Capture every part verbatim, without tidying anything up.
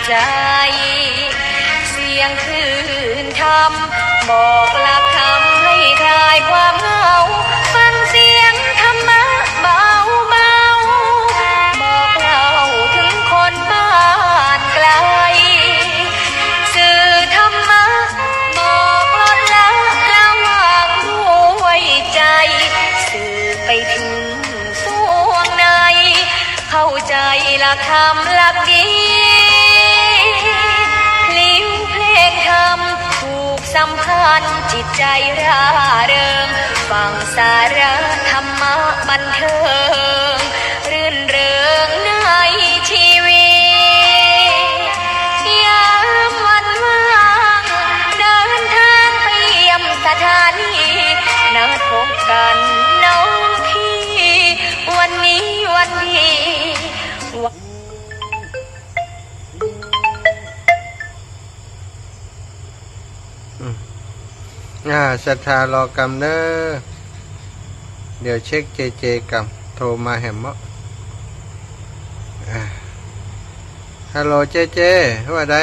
ใจ เสียงคลื่นธรรม บอกหลักธรรมให้คลายความเหงา ฟังเสียงธรรมะเบาๆ บอกเล่าถึงคนบ้านไกล สื่อธรรมะ บอกลดละระวางด้วยใจ สื่อไปถึงสวงใน เข้าใจหลักธรรมหลักดี พลิ้วเพลงธรรมผูกสัมพันธ์จิตใจร่าเริง ฟังสาระธรรมะบันเทิง รื่นเริงในชีวิต ยามวันว่าง เดินทางไปเยี่ยมสถานี นัดพบกันน้องพี่ วันนี้วันดี อืม อ่า ศรัทธารอกำเน้อ เดี๋ยวเช็คเจเจกำ โทรมาแหมเนาะ อ่า ฮัลโหล เจเจ ว่าใด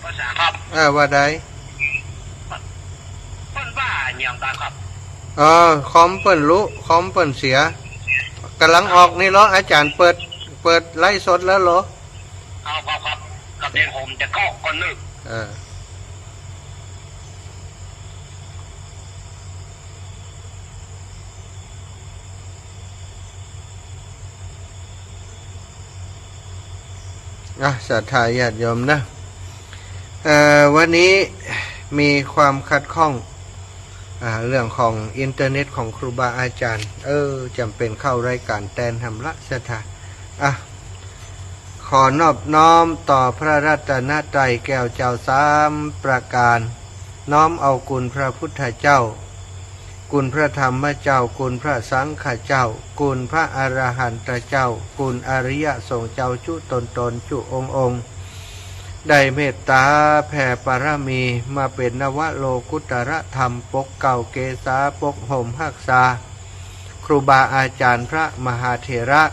ภาษาครับ เออ ว่าใด เปิ้นว่าหยังกั๋นครับ อ๋อ คอมเปิ้นลุ คอมเปิ้นเสีย ก๋ำลังออกนี่เหรอ อาจ๋ารย์เปิด เปิดไลฟ์สดแล้วเหรอ ครับ ครับ ครับ กับเดี๋ยวผมจะเข้าก่อนนึง เออ อ่ะ ศรัทธาญาติโยมนะ เอ่อ วันนี้มีความขัดข้อง อ่า เรื่องของอินเทอร์เน็ตของครูบาอาจ๋ารย์ เออ จ๋ำเป๋นเข้ารายก๋านแตนหำละ ศรัทธา อ่ะ ขอนอบน้อมต่อพระรัตนตรัยแก้วเจ้าสามประก๋าน น้อมเอาคุณพระพุทธเจ้า คุณพระธรรมเจ้า คุณพระสังฆเจ้า คุณพระอรหันตเจ้า คุณอริยสงฆ์เจ้าจุ๊ตนๆ จุ๊องค์ๆ ได้เมตต๋าแผ่ปารมีมาเป๋นนวโลกุตตรธรรม ปกเกล้าเกษา ปกห่มฮักษา ครูบาอาจ๋ารย์พระมหาเถระ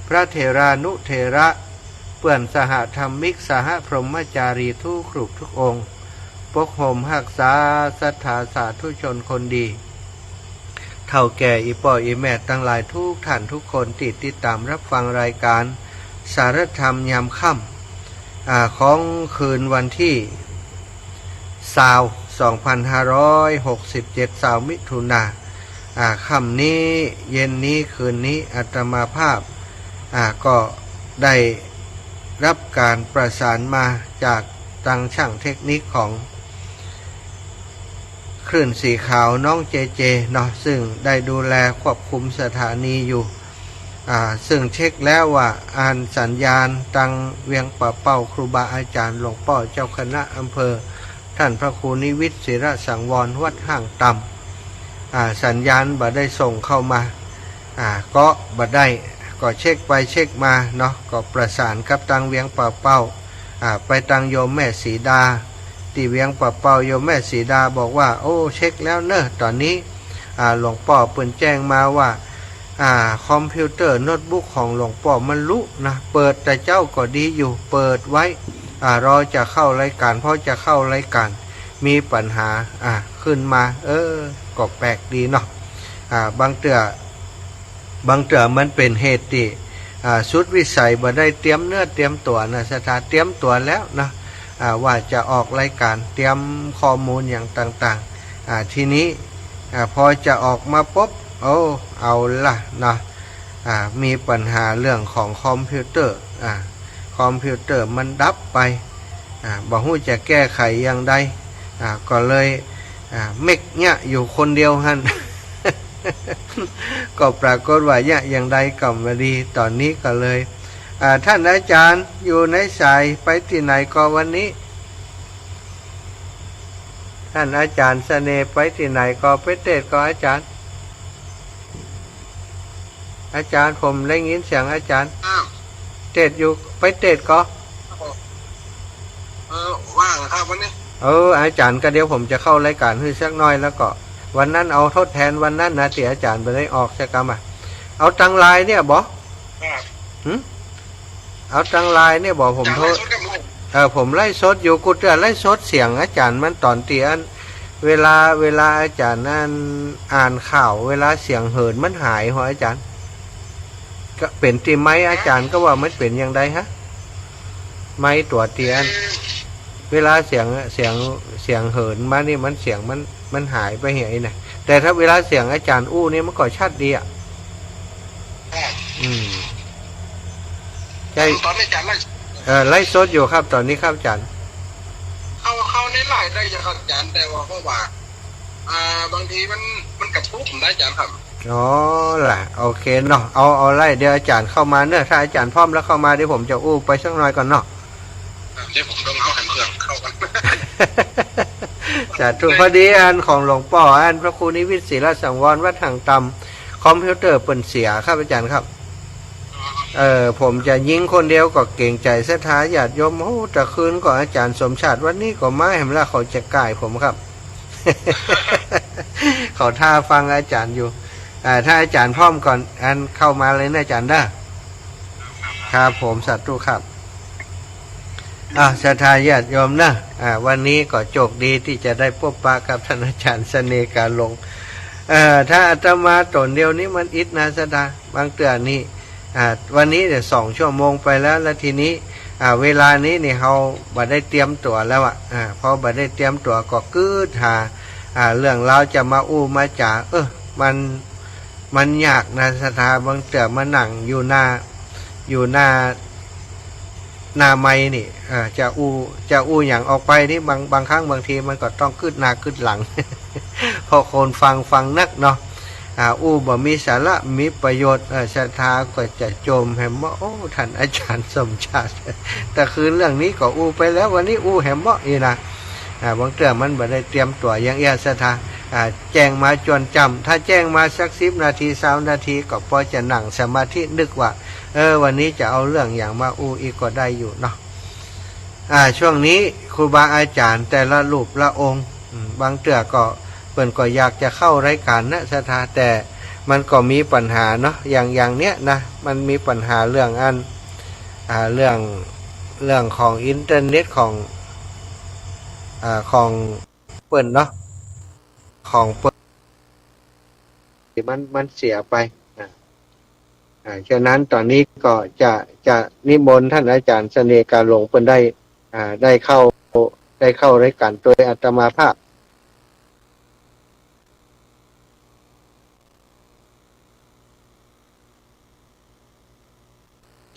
พระเถรานุเถระ เปื้อนสหธรรมิก สหพรหมจารีทุกรูปทุกองค์ ปกห่มฮักษาศรัทธาสาธุชนคนดี เฒ่าแก่อี่ป้ออี่แม่ตังหลายทุกท่านทุกคนตี้ติดต๋ามรับฟังรายก๋านสารธรรมยามค่ำ อ่า ของคืนวันตี้ ซาว สองพันห้าร้อยหกสิบเจ็ด ซาวมิถุนา อ่า ค่ำนี้ เย็นนี้ คืนนี้ อาตมาภาพ อ่า ก็ได้รับก๋านประสานมาจากตังช่างเทคนิคของคลื่นสีขาวน้องเจเจเนาะ ซึ่งได้ดูแลควบคุมสถานีอยู่ อ่า ซึ่งเช็คแล้วว่าอันสัญญาณตังเวียงป่าเป้าครูบาอาจ๋ารย์หลวงป้อเจ้าคณะอำเภอ ท่านพระครูนิวิตศิระสังวรวัดห้างต่ำ อ่า สัญญาณบ่ได้ส่งเข้ามา อ่า ก็บ่ได้ ก็เช็คไปเช็คมาเนาะ ก็ประสานกับตังเวียงป่าเป้า อ่า ไปตังโยมแม่สีดา ตี้เวียงป่าเป้า โยมแม่สีดาบอกว่า โอ้ เช็คแล้วเนอะ ต๋อนนี้ อ่า หลวงป้อเปิ้นแจ้งมาว่า อ่า คอมพิวเตอร์โน้ตบุ๊กของหลวงป้อมันลุนะ เปิดแต่เจ๊าก็ดีอยู่ เปิดไว้ อ่า รอจะเข้ารายก๋าน พอจะเข้ารายก๋าน มีปัญหา อ่า ขึ้นมา เออ ก็แปลกดีเนาะ อ่า บางเตื้อ บางเตื้อมันเป๋นเหตุตี้ อ่า สุดวิสัย บ่ได้เตรียมเนื้อเตรียมตั๋วนะ ศรัทธา เตรียมตั๋วแล้วนะ อ่า ว่าจะออกรายก๋าน เตรียมข้อมูลอย่างต่างๆ อ่า ทีนี้ อ่า พอจะออกมาปุ๊บ โอ้ เอาละนะ อ่า มีปัญหาเรื่องของคอมพิวเตอร์ อ่า คอมพิวเตอร์มันดับไป อ่า บ่ฮู้จะแก้ไขอย่างใด อ่า ก็เลย อ่า เม็กเยียะอยู่คนเดียวหั้น ก็ปรากฏว่าเยียะอย่างใดก็บ่ดี ต๋อนนี้ก็เลย อ่า ท่านอาจ๋ารย์อยู่ในสาย ไปตี้ไหนก่อวันนี้ ท่านอาจ๋ารย์เสน่ห์ไปตี้ไหนก่อ ไปเตสน์ก่ออาจ๋ารย์ อาจ๋ารย์ ผมได้ยินเสียงอาจ๋ารย์ อ้าว เตสน์อยู่ ไปเตสน์ก่อ ครับผม เออ ว่างครับวันนี้ เออ อาจ๋ารย์ ก็เดี๋ยวผมจะเข้ารายก๋านหื้อสักหน่อย แล้วก็วันนั้นเอาทดแทนวันนั้นนะ ตี้อาจ๋ารย์บ่ได้ออกสักกำอะ เอาตางไลน์เนี่ยบ่ ครับ หึ เอาตางไลน์เนี่ยบ่ ผมโทร ตางไลฟ์สดครับลุง เออ ผมไลฟ์สดอยู่ กูเตื้อไลฟ์สดเสียงอาจ๋ารย์มันต๋อนตี้อั้น เวลา เวลาอาจ๋ารย์อั้นอ่านข่าว เวลาเสียงเหินมันหายหรออาจ๋ารย์ ก็เป๋นตี้ไมค์อาจ๋ารย์ ก็ว่ามันเป๋นอย่างใดฮะ ไมค์ตั๋วตี้อั้น เวลาเสียง เสียง เสียงเหินมานี่มันเสียงมัน มันหายไปเหียนะ แต่ถ้าเวลาเสียงอาจ๋ารย์อู้นี่มันก็ชัดดีอะ อืม ใช่ ต๋อนนี้อาจ๋ารย์ไลฟ์ เอ่อ ไลฟ์สดอยู่ครับ ต๋อนนี้ครับอาจ๋ารย์ เข้า เข้าในไลน์ได้อยู่ครับอาจ๋ารย์ แต่ว่าเพราะว่า อ่า บางทีมัน มันกระตุกได้อาจ๋ารย์ครับ อ๋อ ล่ะ โอเคเนาะ เอา เอาไล่ เดี๋ยวอาจ๋ารย์เข้ามาเนอะ ถ้าอาจ๋ารย์พร้อมแล้วเข้ามา เดี๋ยวผมจะอู้ไปสักหน่อยก่อนเนาะ อ่ะ เดี๋ยวผมต้องเอาแหมเครื่องเข้ากัน สาธุ พอดีอันของหลวงป้ออันพระครูนิวิตศิลสังวรวัดหางตำ คอมพิวเตอร์เปิ้นเสียครับอาจ๋ารย์ครับ เออ ผมจะยิงคนเดียวก็เกรงใจ๋ศรัทธาญาติโยม โอ้ ตะคืนก็อาจ๋ารย์สมชาติ วันนี้ก็มาแหมละ เขาจะก่ายผมครับ เขาท่าฟังอาจ๋ารย์อยู่ อ่า ถ้าอาจ๋ารย์พร้อมก่อน อันเข้ามาเลยนะอาจ๋ารย์เด้อ ครับผม สาธุครับ อ่า ศรัทธาญาติโยมนะ อ่า วันนี้ก็โชคดีตี้จะได้ปบปะกับท่านอาจ๋ารย์เสน่ห์กาหลง เอ่อ ถ้าอาตมาต๋นเดียวนี้มันอิดนะศรัทธา บางเตื้อนี่ อ่า วันนี้เนี่ยสองชั่วโมงไปแล้ว แล้วทีนี้ อ่า เวลานี้นี่เฮาบ่ได้เตรียมตั๋วแล้วอะ อ่า พอบ่ได้เตรียมตั๋วก็กึ๊ดหา อ่า เรื่องราวจะมาอู้มาจ๋า เออ มัน มันยากนะศรัทธา บางเตื้อมานั่งอยู่หน้า อยู่หน้า หน้าไมค์นี่ อ่า จะอู้ จะอู้หยังออกไปนี่ บาง บางครั้งบางทีมันก็ต้องกึ๊ดหน้ากึ๊ดหลัง เพราะคนฟัง ฟังนักเนาะ อ่า อู้บ่มีสาระ มีประโยชน์ เออ ศรัทธาก็จะจมแหมบ่ โอ้ ท่านอาจ๋ารย์สมชาติ ตะคืนเรื่องนี้ก็อู้ไปแล้ว วันนี้อู้แหมบ่อี้นะ อ่า บางเตื้อมันบ่ได้เตรียมตั๋วอย่างเอี้ยศรัทธา อ่า แจ้งมาจวนจ้ำ ถ้าแจ้งมาสักสิบนาที ซาวนาที ก็ปอจะนั่งสมาธินึกว่า เออ วันนี้จะเอาเรื่องหยังมาอู้อีกก็ได้อยู่เนาะ อ่า ช่วงนี้ครูบาอาจ๋ารย์แต่ละรูปละองค์ อืม บางเตื้อก็เปิ้นก็อยากจะเข้ารายก๋านนะศรัทธา แต่มันก็มีปัญหาเนาะ อย่าง อย่างเนี้ยนะ มันมีปัญหาเรื่องอัน อ่า เรื่อง เรื่องของอินเทอร์เน็ตของ อ่า ของเปิ้นเนาะ ของเปิ้น มัน มันเสียไป อ่า อ่า ฉะนั้นต๋อนนี้ก็จะ จะนิมนต์ท่านอาจ๋ารย์เสน่ห์กาหลงเปิ้นได้ อ่า ได้เข้า ได้เข้ารายก๋านโดยอาตมาภาพ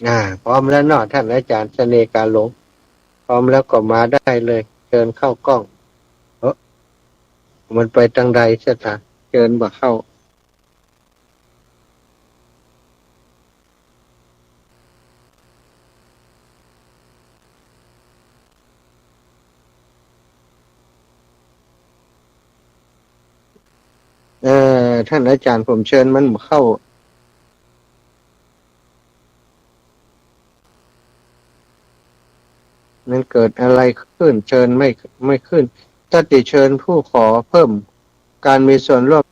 อ่า พร้อมแล้วเนาะ ท่านอาจ๋ารย์เสน่ห์กาหลง พร้อมแล้วก็มาได้เลย เชิญเข้ากล้อง เออ มันไปตางใดศรัทธา เชิญบ่เข้า เอ่อ ท่านอาจ๋ารย์ ผมเชิญมันบ่เข้า มันเกิดอะไรขึ้น เชิญไม่ ไม่ขึ้น ถ้าติเชิญผู้ขอเพิ่มการมีส่วนร่วม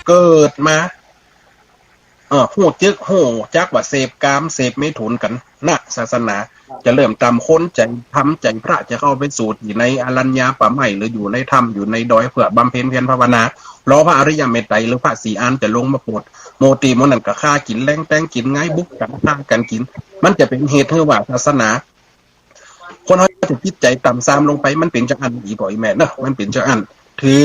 เกิดมา เออ ฮู้จึก ฮู้จักว่าเสพกาม เสพเมถุนกั๋น นะ ศาสนา จะเริ่มต๋ามคน ใจ๋ธรรม ใจ๋พระ จะเข้าไปสู่ตี้ในอรัญญาป่าไม้ หรืออยู่ในถ้ำ อยู่ในดอย เปื้อบำเพ็ญเพียรภาวนา รอพระอริยเมตไตร หรือพระสี่อันจะลงมาโปรด โมติโมนั้นก็ฆ่ากิ๋น แล่งแตงกิ๋น ไงบุกกั๋น ฆ่ากั๋นกิ๋น มันจะเป๋นเหตุหื้อว่าศาสนา คนเฮาจะจิตใจ๋ต่ำซามลงไป มันเป๋นจาอั้น อี่ป้ออี่แม่เนาะ มันเป๋นจาอั้น ถือ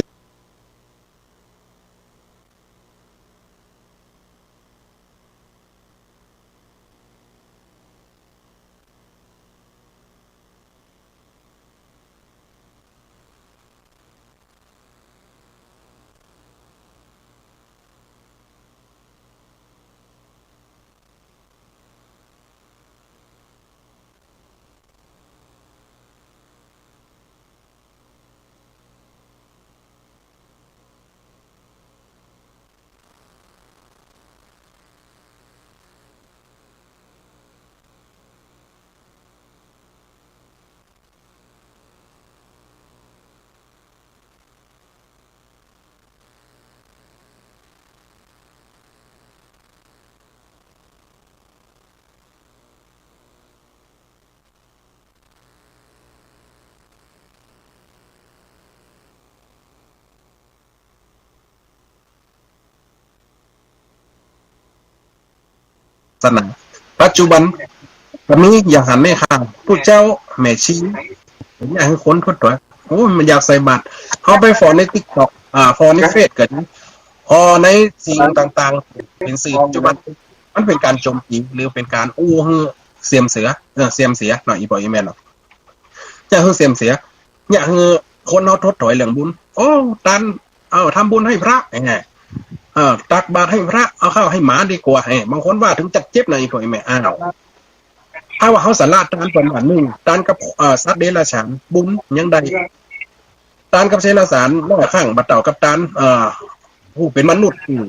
ศาสนา ปัจจุบัน ต๋อนนี้อย่างหันในข้าง พุทธเจ้า แม่ชี เยียะหื้อคนถวดถอย โอ้ย มันอยากใส่บาตร เข้าไปฟอในติ๊กต็อก อ่า ฟอในเฟซก็ดี ฟอในสิ่งต่างๆ เป๋นสื่อปัจจุบัน มันเป๋นก๋านโจมตี๋ หรือเป๋นก๋านอู้หื้อเสื่อมเสีย เออ เสื่อมเสียเนาะ อี่ป้ออี่แม่เนาะ จะหื้อเสื่อมเสีย เยียะหื้อคนเฮาถวดถอยเรื่องบุญ โอ้ ตาน เอ้า ทำบุญหื้อพระ แหม เออ ตักบาตรหื้อพระ เอาข้าวหื้อหมาดีกว่า แหม บางคนว่าเถิงจัดเจ็บนะ อี่ป้ออี่แม่ อ้าว ถ้าว่าเฮาสละตานประมาณนึ่ง ตานกับ เอ่อ สัตว์เดรัจฉาน บุญยังได้ ตานกับสัตว์เดรัจฉานร้อยครั้ง บ่เต้ากับตาน เอ่อ ผู้เป๋นมนุษย์ตี้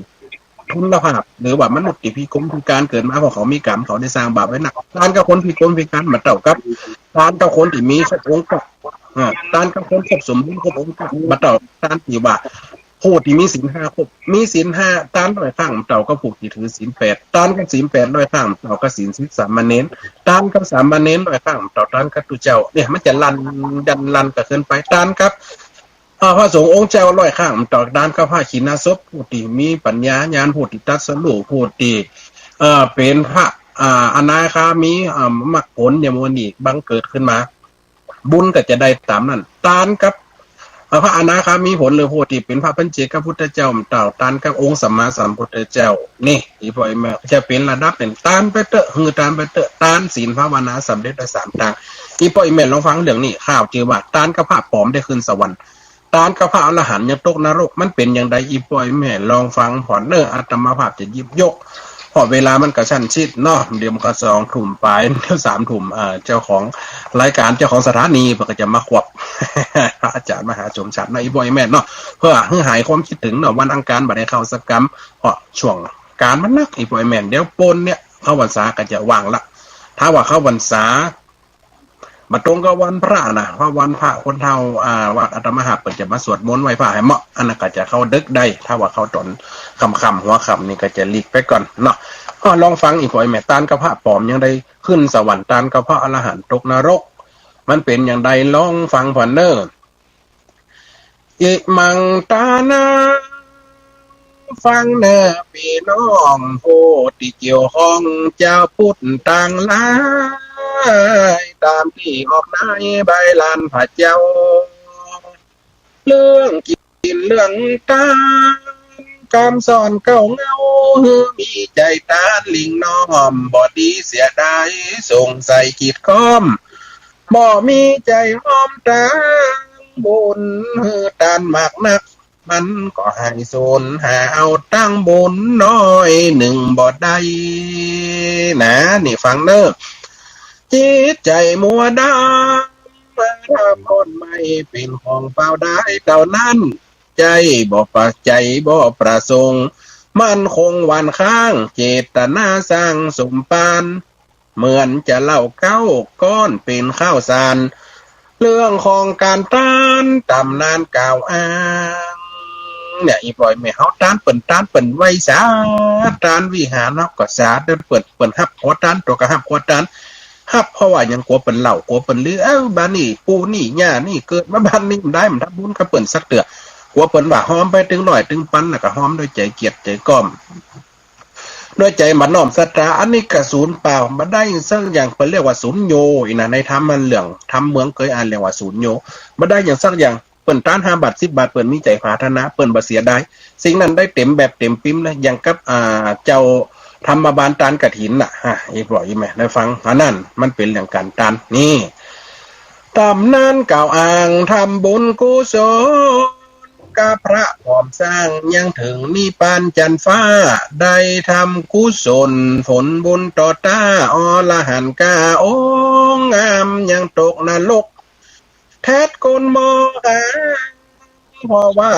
ทุลภาพ หรือว่ามนุษย์ตี้พิกลพิก๋านเกิดมา เพราะเขามีกรรม เขาได้สร้างบาปไว้นัก ตานกับคนพิกลพิก๋านบ่เต้ากับตานกับคนตี้มีครบองค์ประกอบ อ่า ตานกับคนครบสมบูรณ์ครบองค์ประกอบ บ่เต้าตานตี้ว่า ผู้ตี้มีศีลห้าครบ มีศีลห้า ตานร้อยครั้งบ่เต้ากับผู้ตี้ถือศีลแปด ตานกับศีลแปดร้อยครั้งบ่เต้ากับศีลสิบสามเณร ตานกับสามเณรร้อยครั้งบ่เต้าตานกับตุ๊เจ้า เนี่ย มันจะลัน ดันลันกั๋นเกินไป ตานกับ อ่า พระสงฆ์องค์เจ้าร้อยครั้งบ่เต้าตานกับพระขีณาสพ ผู้ตี้มีปัญญาญาณ ผู้ตี้ตรัสรู้ ผู้ตี้ เอ่อ เป๋นพระ อ่า อนาคามี อ่า มรรคผลเนี่ย มันนี่บังเกิดขึ้นมา บุญก็จะได้ต๋ามนั้น ตานกับ เอ่อ พระอนาคามีผล หรือผู้ตี้เป๋นพระปัจเจกพุทธเจ้าบ่เต้า ตานกับองค์สัมมาสัมพุทธเจ้า นี่ อี่ป้ออี่แม่ จะเป๋นระดับนึ่ง ตานไปเต๊อะ หื้อตานไปเต๊อะ ตานศีลภาวนาสำเร็จได้สามตาง อี่ป้ออี่แม่ลองฟังเรื่องนี้ ข้าจื้อว่าตานกับพระป๋อมได้ขึ้นสวรรค์ ตานกับพระอรหันต์ยังตกนรก มันเป๋นอย่างใด อี่ป้ออี่แม่ลองฟังผ่อนเน่อ อาตมาภาพจะหยิบยก เพราะเวลามันกระชั้นชิดเนาะ เดี๋ยวมันก็สองทุ่มปลาย เดี๋ยวสามทุ่ม เอ่อ เจ้าของรายการ เจ้าของสถานีเปิ้นก็จะมาขวับ พระอาจารย์มหาสมศักดิ์เนาะ อี่ป้ออี่แม่เนาะ เปื้อหื้อหายความคิดเถิงเนาะ วันอังคารบ่ได้เข้าสักกำ เพราะช่วงก๋านมันหนัก อี่ป้ออี่แม่ เดี๋ยวปนเนี่ย เข้าพรรษาก็จะว่างละ ถ้าว่าเข้าพรรษา บ่ตรงกับวันพระนะ เพราะวันพระคนเฒ่า อ่า วัดอาตมาภาพเปิ้นจะมาสวดมนต์ไหว้พระหื้อเหมาะ อันนั้นก็จะเข้าดึกได้ ถ้าว่าเข้าต๋อนค่ำๆ หัวค่ำนี่ก็จะหลีกไปก่อนเนาะ ก็ลองฟัง อี่ป้ออี่แม่ ตานกับพระป๋อมยังได้ขึ้นสวรรค์ ตานกับพระอรหันต์ตกนรก มันเป๋นอย่างใด ลองฟังผ่อนเน่อ อิมังตานัง ฟังเน่อปี้น้องผู้ตี้เกี่ยวข้อง จาวพุทธตังหลาย ต๋ามตี้ออกในใบลานพระเจ้า เรื่องกิ๋นเรื่องตาน กำสอนเก้าเหง้า หื้อมีใจ๋ตานหลิ้งน้อม บ่ดีเสียดาย สงสัยกิดข้อม บ่มีใจ๋ฮ้อมตาง บุญหื้อตานมากนัก มันก็หายสูญ หาเอาตังบุญน้อยนึ่งบ่ได้ นะ นี่ฟังเน่อ จิตใจ๋มัวดำ มาทำบ่อนใหม่ เป๋นของเปล่าดายเต้านั้น ใจ๋บ่ประ ใจ๋บ่ประสงค์ มั่นคงหว่านค้าง เจตนาสร้างสมปาน เหมือนจะเหล้าเก๊าก้อนเป๋นข้าวสาร เรื่องของก๋านตาน ต๋ำนานกล่าวอ้าง เนี่ย อีปอยแม่เฮาตานเปิ้น ตานเปิ้นไหว้สา ตานวิหารเฮาก็สา เปิ้น เปิ้นฮับขัวตาน ตั๋วก็ฮับขัวตาน ฮับเพราะว่าหยัง กั๋วเปิ้นเล่า กั๋วเปิ้นลือ เอ้า บ้านนี้ ปู่นี่ ย่านี่ เกิดมาบ้านนี้ บ่ได้ บ่ทำบุญกับเปิ้นสักเตื้อ กั๋วเปิ้นว่าฮอมไปตึงร้อยตึงปัน แล้วก็ฮอมด้วยใจ๋เกียรติใจ๋ก้อม ด้วยใจ๋หมั่นน้อมศรัทธา อันนี้ก็สูญเปล่า บ่ได้สักอย่าง เปิ้นเรียกว่าสูญโญ อีนะ ในธรรมมันเรื่อง ธรรมเมืองเกยอ่านเรียกว่าสูญโญ บ่ได้หยังสักอย่าง เปิ้นตานห้าบาทสิบบาท เปิ้นมีใจ๋ผาถนา เปิ้นบ่เสียดาย สิ่งนั้นได้เต็มแบบเต็มปิ๊มเลย อย่างกับ อ่า เจ้าธรรมบาลตานกฐินน่ะ ฮะ อีปอยแม่ได้ฟัง อันนั้นมันเป๋นเรื่องก๋านตาน นี่ ต๋ำนานกล่าวอ้างทำบุญกุศล กับพระผอมสร้างยังเถิงนิพพานจันทร์ฟ้า ได้ทำกุศลผลบุญต่อต้า อรหันต์เก้าองค์งาม ยังตกนรกแทดคนมองหา เพราะว่า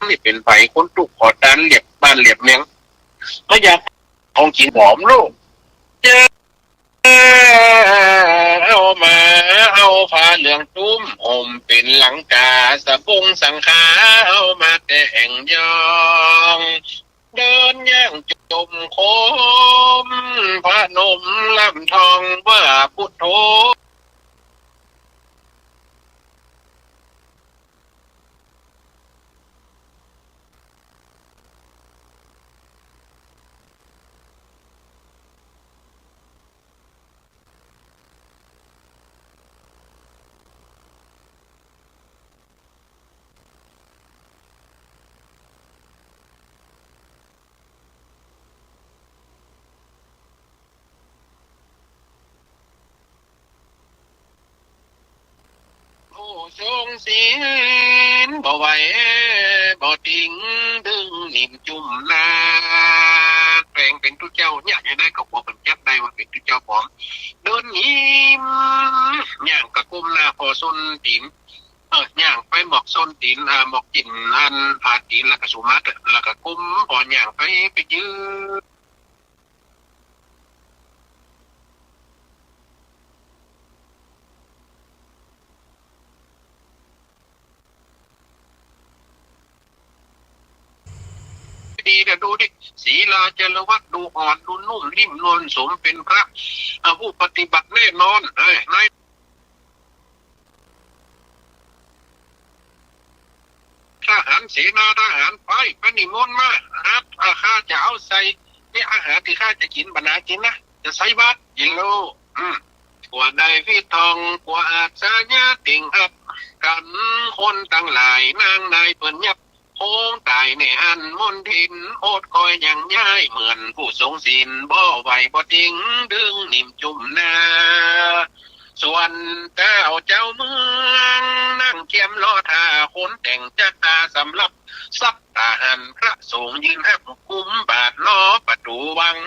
นี่เป๋นใผ คนตุ๊กข์ขอตานเลียบบ้านเลียบเมือง บ่อยากของกิ๋นหอมลูก เจ้า เอามา เอาผ้าเหลืองตุ้มห่มเป๋นหลังกา สบงสังฆา เอามาแต่แอ่งยอง เดินย่างจมคม พนมลำทองว่าพุทโธ ผู้ทรงศีลบ่ไหวบ่ติง ดึงนิ่มจุ่มนา แปลงเป๋นตุ๊เจ้าเนี่ย จะได้ก็กั๋วเปิ้นจับได้ว่าเป๋นตุ๊เจ้าปลอม เดินนิ่ม ย่างก็ก้มหน้าผ่อส้นตี๋น เออ ย่างไปหมอกส้นตี๋น อ่า หมอกตี๋นอันผ่าตี๋น แล้วก็สุมาตร แล้วก็ก้ม ผ่อย่างไป ไปยืน ดีนะ ดูดิ ศิลาจารวัตร ดูอ่อน ดูนุ่มนิ่มนวล สมเป๋นพระ อ่า ผู้ปฏิบัติแน่นอน เอ้ย ใน ทหารเสนาทหาร ไป ไปนิมนต์มา อาหาร อ่า ข้าจะเอาใส่ เนี่ย อาหารตี้ข้าจะกิ๋น บ่หนากิ๋นนะ จะใส่บาตร กิ๋นแล้ว อืม กั๋วได้วิตอง กั๋วอาชญาเต่งอับกั๋น คนตังหลายนางนายเปิ้นยับ คงต๋ายในอันมนทิน อดคอยยังย้าย เหมือนผู้ทรงศีล บ่ไหวบ่ติง ดึงนิ่มจุ่มนา ส่วนเจ้า เจ้าเมือง นั่งเกียมรอถ่า คนแต่งจักตาสำรับ สักตาหันพระสงฆ์ยืนหักกุมบาท รอประตู๋วัง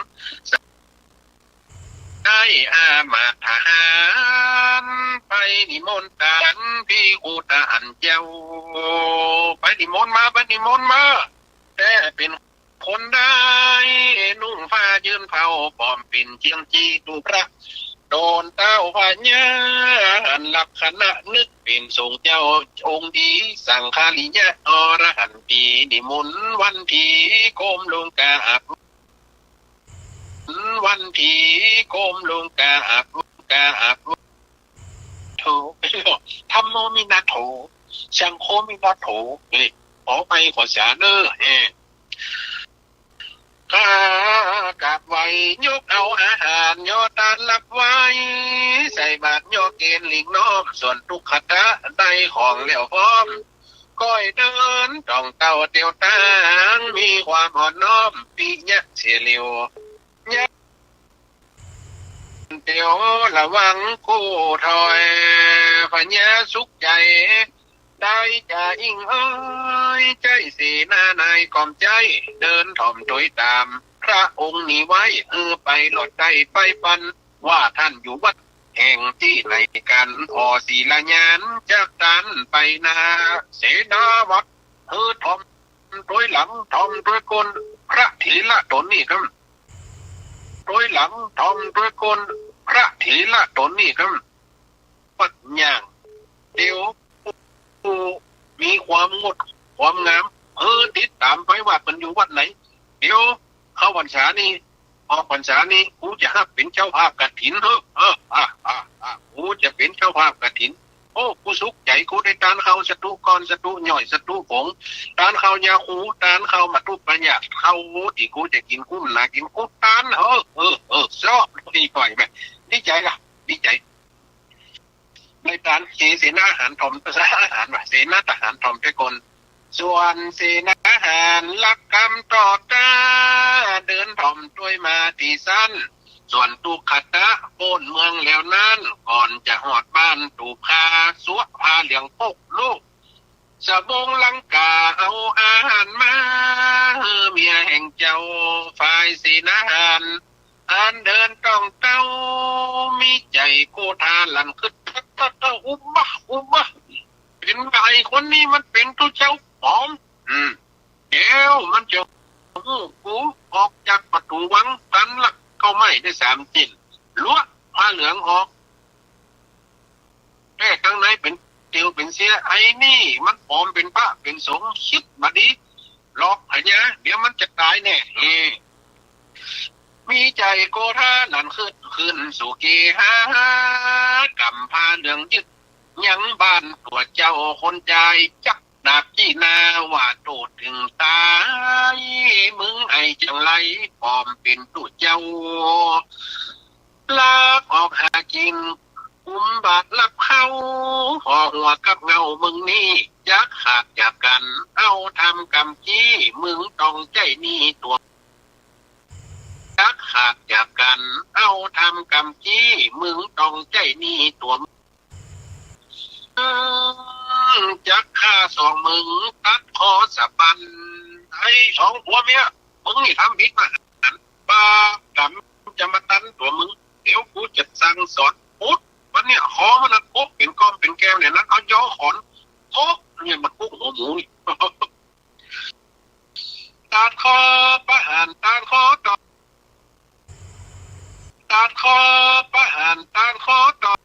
ได้อามาตย์ทหาร ไปนิมนต์ตานภิกขุทหารเจ้า ไปนิมนต์มา ไปนิมนต์มา แต่เป๋นคนได้ นุ่งผ้ายืนเผา ปลอมเป๋นเจียงจีตุพระ โดนเต้าพญา อันลักษณะนึกเป๋นทรงเจ้าองค์ดี สังฆาริยะอรหันตี นิมนต์วันที ก้มลงกราบ วันที ก้มลงกราบ กราบ โธ ธัมโม มินาโถ สังโฆ มินาโถ นี่ ขอไปขอสาเน้อ เออ ข้ากราบไหว้ ยกเอาอาหาร ยอตานรับไหว้ ใส่บาตร ยอเกณฑ์หลีกน้อม ส่วนตุ๊กขตะ ได้ของแล้วพร้อม ก้อยเดินต่องเต้าเตียวตาง มีความอ่อนน้อม ปิยะเสียเหลียว เตียวระวังกู้ถอย พญาสุขใจ๋ ได้จ่าอิงเอ้ย ใจ๊เสนานายกอมใจ๊ เดินถ่อมตวยต๋าม พระองค์นี้ไว้ เออ ไปหลอดได้ไปปัน ว่าท่านอยู่วัดแห่งตี้ไหนกั๋น ผ่อสีลญาณ จากตานไปนา เสนาวัตร เออ ถ่อมตวยหลัง ถ่อมตวยก้น พระเถระต๋นนี้กำ ตวยหลัง ถ่อมตวยก้น พระเถระต๋นนี้กำ วัดย่าง เตียว ผู้มีความงดความงาม เออ ติดต๋ามไปว่าเปิ้นอยู่วัดไหน เดี๋ยวเข้าพรรษานี้ ออกพรรษานี้ กูจะฮับเป๋นเจ้าภาพกฐิน เออ เออ อ่ะ อ่ะ อ่ะ กูจะเป๋นเจ้าภาพกฐิน โอ้ กูสุขใจ๋ กูได้ตานข้าวสตุก้อน สตุหย้อย สตุผง ตานข้าวยาคู ตานข้าวมัตตุปายาส ข้าวตี้กูจะกิ๋น กูบ่หนากิ๋น กูตาน เออ เออ เออ ซ้อ ดีก่อยแม่ ดีใจ๋ละ ดีใจ๋ ได้ตาน เสนาหารถ่อม อาหารว่ะ เสนาทหารถ่อมตวยก้น ส่วนเสนาหารลักกำต่อต้า เดินถ่อมตวยมาตี้สัน ส่วนตุ๊กขตะโป้นเมืองแล้วนั้น ก่อนจะฮอดบ้านตูบคา สวะผ้าเหลืองปกลูก สบงหลังกา เอาอาหารมาหื้อเมียแห่งเจ้า ฝ่ายเสนาหาร อันเดินต่องเต้า มีใจ๋โกธาหลั่นขึ้น เต้า เต้า เต้า อุบะ อุบะ เป๋นว่าไอ้คนนี้มันเป๋นตุ๊เจ้าปลอม อืม เดี๋ยวมันจะฮู้ กูออกจากประตู๋วัง ตันลักเก๊าไม้ได้สามจิ๊น ลัวะผ้าเหลืองออก แก้กังในเป๋นติวเป๋นเสี้ย ไอ้นี่มันปลอมเป๋นพระเป๋นสงฆ์ กึ๊ดบ่ดี หลอกพญา เดี๋ยวมันจะต๋ายแน่ เอ มีใจ๋โกธานั้นขึ้น ขึ้นสู่เกหา ก๋ำผ้าเหลืองยึด ยังบ้านตั๋วเจ้าคนจาย จักดาบจี้หน้าว่าโต้ษเถิงต๋าย มึงไอ้จังไร ปลอมเป๋นตุ๊เจ้า ลักออกหากิ๋น กุมบาตรลักเข้า ห่อหัวกับเหง้ามึงนี้ จักขาดจากกั๋น เอาธรรมกำกี้ มึงต้องใจ๊หนี้ตั๋ว จักขาดจากกั๋น เอาธรรมกำกี้ มึงต้องใจ๊หนี้ตั๋ว อืม จักฆ่าสองมึง ตัดคอสะบั้น ไอ้สองผัวเมีย มึงนี่ทำผิดมหันต์ บาปก๋รรมจะมาตันตั๋วมึง เดี๋ยวกูจะสั่งสอน ปุ๊ด วันนี้คอมันนะ ปุ๊บ เป๋นก้อมเป๋นแก้วเนี่ยนะ เอาย้อขอน โอ๊ะ เนี่ยมันปุ๊บหัวหมูนี่ ตัดคอประหาร ตัดคอตอน ตัดคอประหาร ตัดคอตอน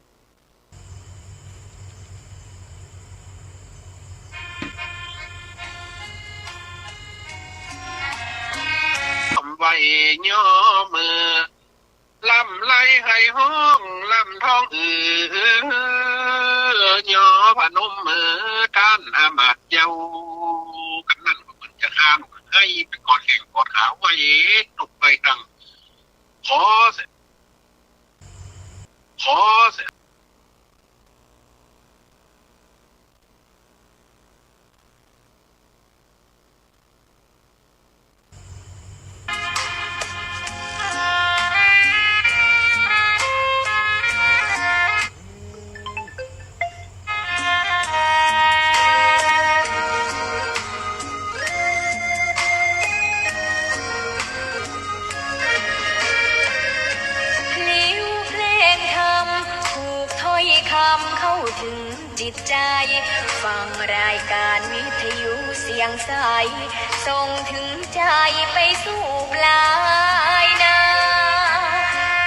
ไหว้ย่อมือ ร่ำไรไห้ฮ้อง ร่ำท้องอือ ย่อพนมมือ ต้านอามาตย์เจ้า กั๋นนั้นก็เปิ้นจะข้าม ไห้ไปกอดแข้งกอดขา ไหว้ตุ๊กไหว้ตัง ขอเสีย ขอเสีย พลิ้วเพลงธรรม ผูกถ้อยคำเข้าถึงจิตใจ ฟังรายการวิทยุเสียงใส ส่งถึงใจไปสู่ปลายนา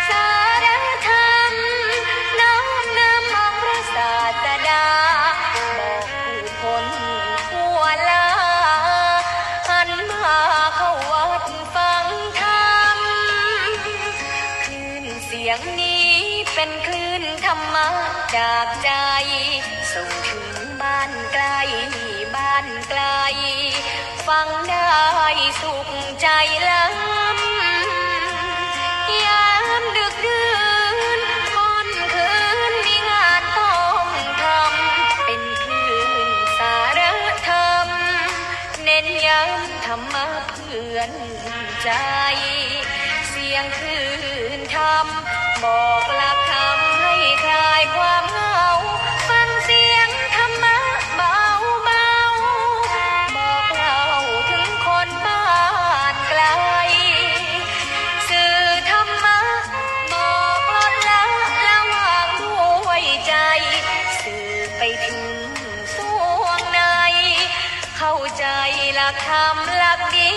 สารธรรมน้อมนำองค์พระศาสดา บอกผู้คนทั่วลา หันมาเข้าวัดฟังธรรม คลื่นเสียงนี้เป็นคลื่นธรรมะจากใจ ส่งถึงบ้านใกล้บ้านไกล ฟังได้สุขใจล้ำ ยามดึกดื่นค่ำคืนมีงานต้องทำ เป็นคลื่นสารธรรม เน้นย้ำธรรมะเพื่อนใจ เสียงคลื่นธรรม บอกหลักธรรมให้คลายความเหงา ฟังเสียงธรรมะเบาๆ บอกเล่าถึงคนบ้านไกล สื่อธรรมะบอกลดละละวางด้วยใจ สื่อไปถึงสวงใน เข้าใจหลักธรรมหลักดี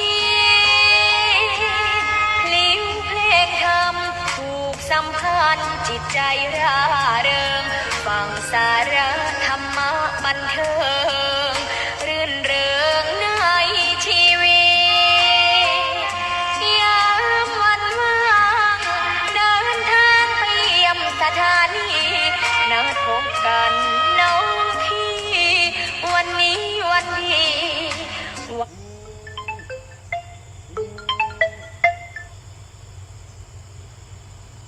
พลิ้วเพลงธรรมผูกสัมพันธ์จิตใจร่าเริง ฟังสาระธรรมะบันเทิง รื่นเริงในชีวิต ยามวันว่างเดินทางไปเยี่ยมสถานี นัดพบกันน้องพี่ วันนี้วันดี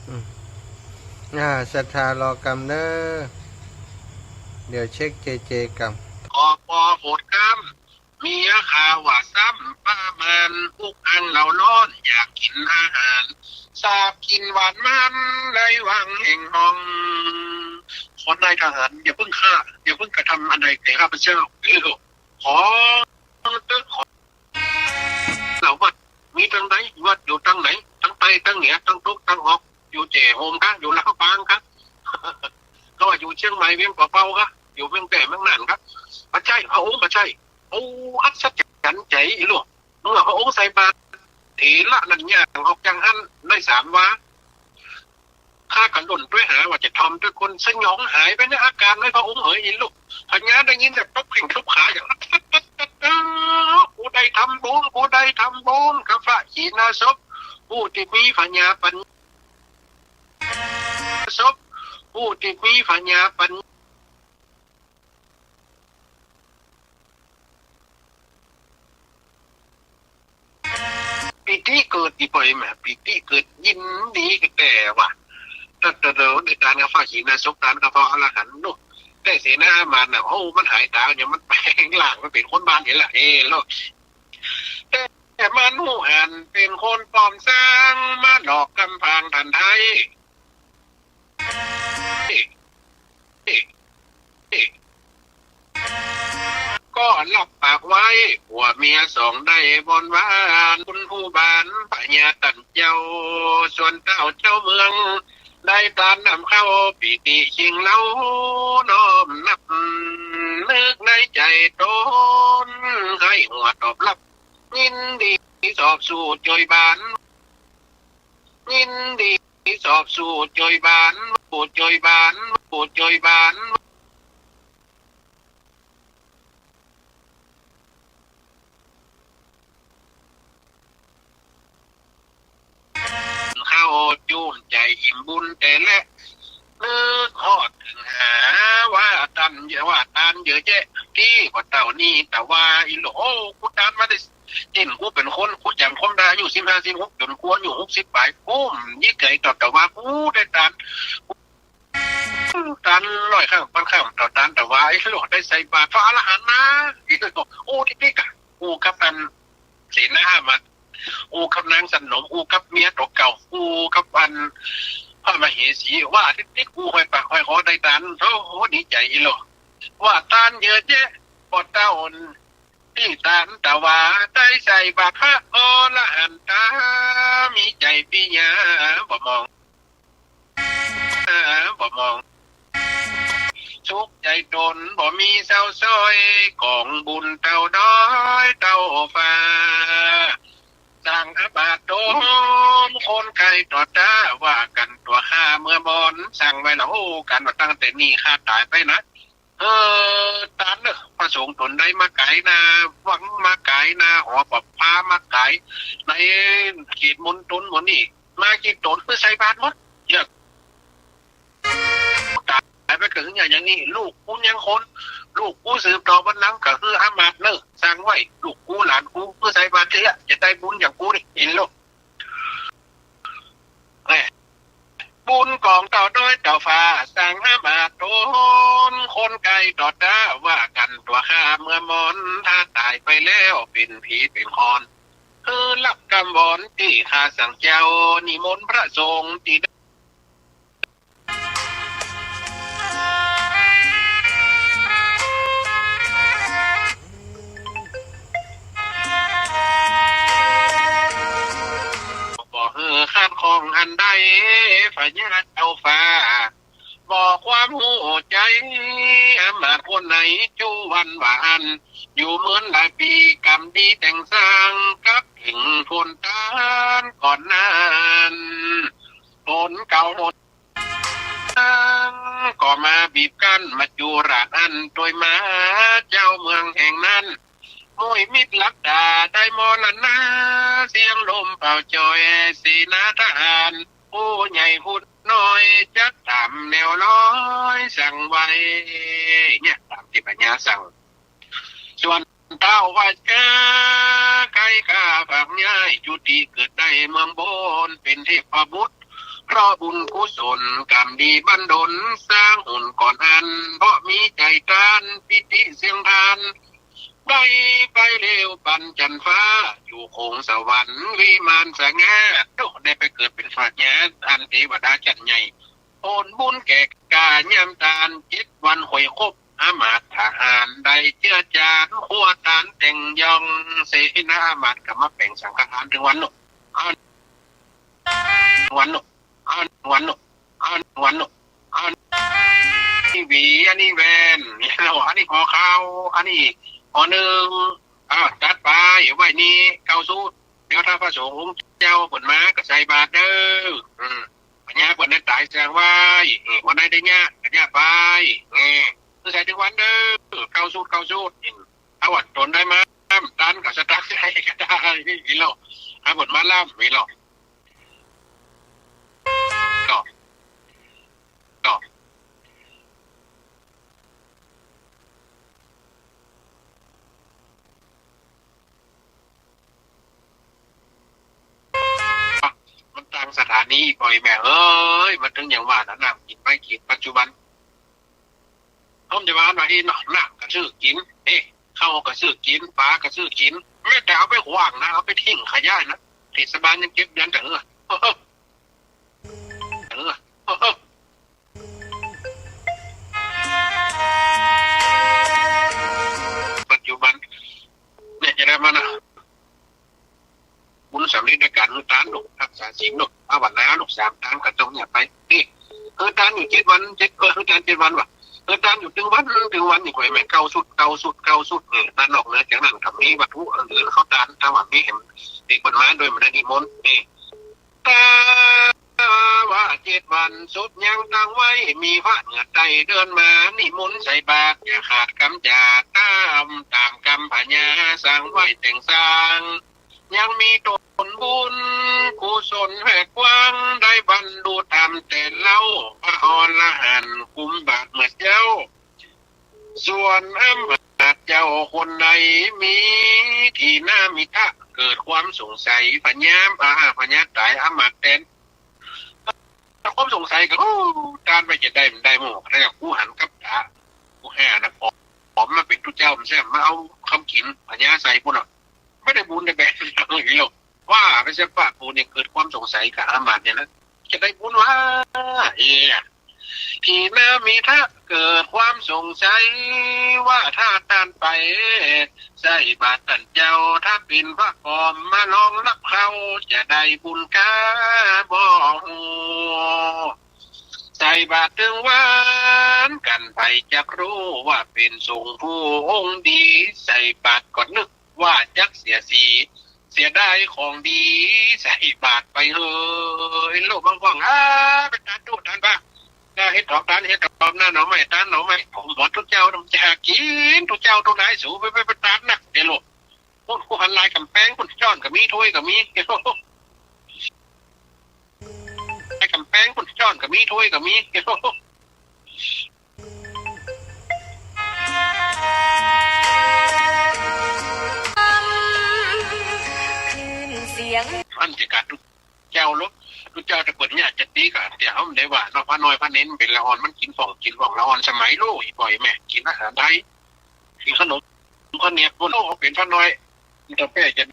อืม อ่า ศรัทธารอกำเน่อ เดี๋ยวเช็คเจเจกำ ขอปอโหดกำ เมียข้าว่าซ้ำประมาณ อุกอั้นเร่าร้อน อยากกิ๋นอาหาร สาบกลิ่นหวานมัน ได้หวังแห่งห้อง ขอนายทหาร อย่าเพิ่งฆ่า อย่าเพิ่งกระทำอันใดแก่ข้าพเจ้า เออ ขอ ตึกของ เล่าวัด มีตังใด วัดอยู่ตังไหน ตังใต้ ตังเหนือ ตังตก ตังออก อยู่แจ่โฮมกะ อยู่ลำปางกะ ก็ว่าอยู่เจียงใหม่ เวียงป่าเปา๋ากะ อยู่เวียงแต้ เวียงน่านกะ บ่ใจ้ พระองค์บ่ใจ้ โอ้ อัศจรรย์ ฉันใจ๋อี้ลูก เมื่อพระองค์ใส่บาตร เถระนั้นย่างออกจากหั้นได้สามวา ข้าก็ล่นตวยหาว่าจะถ่อมตวยก้น สยองหายไปในอาก๋านเลยพระองค์เหย อี้ลูก พญาได้ยินแต่ตบแข้งตบขาอย่าง กูได้ทำบุญ กูได้ทำบุญกับพระขีณาสพ ผู้ตี้มีพญาปัญ สพ ผู้ตี้มีพญาปัญ ปีติเกิด อีป่อยแหม ปีติเกิด ยินดีกับแต๊ว่า แต่ แต่ แต่ได้ตานกับพระขีณาสพ ตานกับพระอรหันต์เนาะ แต่เสนาอามาตย์น่ะ โอ้ มันหายต๋า อย่างมันแป๋งร่าง มันเป๋นคนบ้านนี่แหละ เอ้ แล้ว แต่มันฮู้หันเป๋นคนปลอมสร้าง มาหลอกกำผางต้านไทย ก็ฮับปากไว้ ผัวเมียสองได้บนวาน คุณผู้บานพญาต้านเจ้า ส่วนเต้าเจ้าเมือง ได้ตานนำเข้า ปีติเคียงเล้า น้อมนับ นึกในใจ๋ต๋น ใค่หัวตอบรับ ยินดีสอบสู่จ่วยบาน ยินดีสอบสู่จ่วยบาน สู่จ่วยบาน สู่จ่วยบาน เข้าจู้นใจ๋อิ่มบุญแต่แล นึกฮอดเถิงหา ว่าตานเยอะ ว่าตานเยอะแยะ ตี้กว่าเต้านี้ แต่ว่า อี้ลูก โอ้ กูตานมาได้ เจ้นกูเป๋นคน กูจ๋ำความได้อายุสิบห้า สิบหก จ๋นกูอายุหกสิบป๋าย กูยิ่งใจ๋ต่อ แต่ว่ากูได้ตาน ตานร้อยครั้ง พันครั้ง ต่อตาน แต่ว่า อี้ลูก ได้ใส่บาตรพระอรหันต์นะ อี้ลูก โอ้ ตี้ๆ ก่ะ อู้กับอันเสนาอามาตย์ อู้กับนางสนม อู้กับเมียตั๋วเก่า อู้กับอันพระมเหสี ว่าตี้ๆ อู้ห้อยปากห้อยคอได้ตาน โอ้โห ดีใจ๋ อี้ลูก ว่าตานเยอะแยะ บ่เต้าตี้ตาน แต่ว่าได้ใส่บาตรพระอรหันตา มีใจ๋ปิยา บ่มอง บ่มอง สุขใจ๋ต๋น บ่มีเศร้าซ้อย ก๋องบุญเต้าดอยเต้าฟ้า สั่งอามาตย์ต๋น คนใก้ต่อต้า ว่ากั๋นตั๋วข้าเมื่อมอน สั่งไว้ละ โอ้ กั๋นว่าตั้งแต่นี้ข้าต๋ายไปนะ เออ ตานเน่อ พระสงฆ์ต๋นได้มาก๋ายหน้าวัง มาก๋ายหน้าหอประพา มาก๋ายในเขตมณฑลหมดนี่ มากี่ต๋น เปื้อใส่บาตรหมด เยียะ ต๋ายไปก็คืออย่างนี้ ลูกกูยังคน ลูกกูสืบต่อบัลลังก์ก็คืออามาตย์เน่อ สั่งไว้ ลูกกูหลานกู เปื้อใส่บาตรเยียะ จะได้บุญอย่างกูนี่ เห็นลูก แหม บุญก๋องเต้าดอยเต้าฟ้า สั่งอามาตย์ต๋น คนใก้ต่อต้า ว่ากั๋นตั๋วข้าเมื่อมอน ถ้าต๋ายไปแล้วเป๋นผีเป๋นคน คือรับกำวอนตี้ข้าสั่งเจ้า นิมนต์พระสงฆ์ตี้ บ่หื้อขัดข้องอันใด พญาเจ้าฟ้า บอกความฮู้ใจ๋ อามาตย์คนไหน จุวันว่าอั้น อยู่เมินหลายปี๋ กรรมดีแต่งสร้าง กับเถิงผลตานก่อนนั้น ผลเก่าผล ก็มาบีบกั้น มาจุราษฎร์อั้น ตวยมาเจ้าเมืองแห่งนั้น มุยมิตรลักดาได้มรณะ เสียงลมเป่าจ่อย เสนาทหาร ผู้ใหญ่ผู้น้อย จัดต๋ามแนวร้อย สั่งไว้ เนี่ย ต๋ามตี้พญาสั่ง ส่วนเต้าว่าจะใก้ข้าฝากย้าย จุติเกิดได้เมืองบน เป๋นเทพบุตร เพราะบุญกุศลกรรมดีบันดล สร้างหุนก่อนอั้น เพราะมีใจ๋ตาน ปิติเสียงทาน ได้ไปแล้วปันจันฟ้า อยู่โขงสวรรค์วิมานสง่า โอ้ ได้ไปเกิดเป๋นพญาอันเตวดาจั้นใหญ่ ผลบุญแก่ก้ายามตาน เจ็ดวันหวยครบ อามาตย์ทหารได้เจื้อจาน ครัวตานแต่งย่อง เสนาอามาตย์ก็มาแป๋งสังฆทานเถิงวันโน้น วันโน้น วันโน้น วันโน้น อันนี้หวี อันนี้แหวน อันนี้ห่อข้าว อันนี้ห่อนึ่ง อ้าว จัดไป ไว้นี่เก้าสูตร เดี๋ยวถ้าพระสงฆ์องค์เจ้าเปิ้นมาก็ใส่บาตรเด้อ อืม ปัญญาเปิ้นได้ต๋ายแสดงไว้ เออ วันไหนได้เยียะก็เยียะไป เออ คือใส่ตึงวันเด้อ เก้าสูตร เก้าสูตร อืม ถ้าวันตนได้มา ตันก็สตางค์ใส่ก็ได้ นี่หรอก ถ้าเปิ้นมาล้ำ นี่หรอก ก็ ก็ มันต่างสถานี ป้อแม่เอ๋ย มันตึงอย่างว่าน่ะ น้ำกิ๋นไม้กิ๋น ปัจจุบัน ผมจะว่าหน่อยเนาะ น้ำก็ซื้อกิ๋น เอ๊ะ ข้าวก็ซื้อกิ๋น ป๋าก็ซื้อกิ๋น แม้แต่เอาไปขว้างนะ เอาไปทิ้งขยะนะ เทศบาลยังเก็บเดือนแต่เออ เออ เออ ปัจจุบันเนี่ยจะได้มานะ บุญสำเร็จด้วยการหื้อตานลูก ฮักษาศีลลูก ภาวนาลูก สามตานก็ต้องเยียะไป นี่ หื้อตานอยู่เจ็ดวัน เจ็ด เออ หื้อตานเจ็ดวันว่ะ หื้อตานอยู่ตึงวัน ตึงวันนี่ ก็แม่นเก้าสูตร เก้าสูตร เก้าสูตร เออ ตานนอกเหนือจากนั้นก็มีวัตถุอื่นๆ เข้าตาน ถ้าว่ามีเห็นเด็กเปิ้นมาโดยบ่ได้นิมนต์ นี่ ถ้าว่าเจ็ดวันศพยังตั้งไว้ มีพระเหนือใต้เดินมา นิมนต์ใส่บาตร อย่าขาดกำจาก ตาม ตามกำพญาสั่งไว้แต่งสร้าง ยังมีตนบุญกุศลแผ่กว้าง ได้บรรลุธรรมแต่เล่า พระอรหันต์กุมบาตรเมื่อเจ๊า ส่วนอำมาตย์เจ้าคนใดมี ถีนมิทธะเกิดความสงสัย พญา อ่า พญาต๋ายอำมาตย์แตน ความสงสัยก็ โอ้ ตานไปจะได้มันได้หมด แล้วกูหันกับต๋า กูแห่นะ ผม ผมมาเป๋นตุ๊เจ้า มันแซ่บมาเอากำกิ๋น พญาใส่ปุ้นอ่ะ บ่ได้บุญได้แบง อีหลี ว่าไปเสียปะ กูเนี่ยเกิดความสงสัยกับอำมาตย์เนี่ยนะ จะได้บุญวะ เอ้ย ถีนมิทธะเกิดความสงสัย ว่าถ้าตานไปใส่บาตรต้านเจ้า ถ้าเป๋นพระปลอมมารองรับเข้า จะได้บุญกาบ่ฮู้ ใส่บาตรตึงวัน กั๋นใผจักฮู้ ว่าเป๋นสงฆ์ผู้องค์ดี ใส่บาตรก็นึกว่าจักเสียสี เสียดายของดี ใส่บาตรไปเหย โลกบางว่าง อ่า ไปตานตุ๊ตานบ้า ถ้าเฮ็ดตอกตาน เฮ็ดตอกน้ำหน่อไม้ ตานหน่อไม้ ผมหมดตุ๊เจ้า มันจะหากิ๋นตุ๊เจ้าตุ๊นายสู ไป ไป ไปตานนัก เดี๋ยวโลก ปุ้น ผู้หันลายก๋ำแปง ปุ้นจ้อนก็มี ถ้วยก็มี ลายก๋ำแปง ปุ้นจ้อนก็มี ถ้วยก็มี ขึ้นเสียง อันจะกัดตุ๊เจ้าลูก ตุ๊เจ้าจะเปิ้นเยียะจะตี้ก็ เดี๋ยวเฮาบ่ได้ว่าเนาะ พระน้อยพระเณรเป๋นละอ่อน มันกิ๋นฝ่องกิ๋นฝ่อง ละอ่อนสมัยลูก อีป้อแม่ กิ๋นอาหารไทย กิ๋นขนมข้าวเหนียว พวกลูกเขาเป๋นพระน้อย มันจะแป้จะ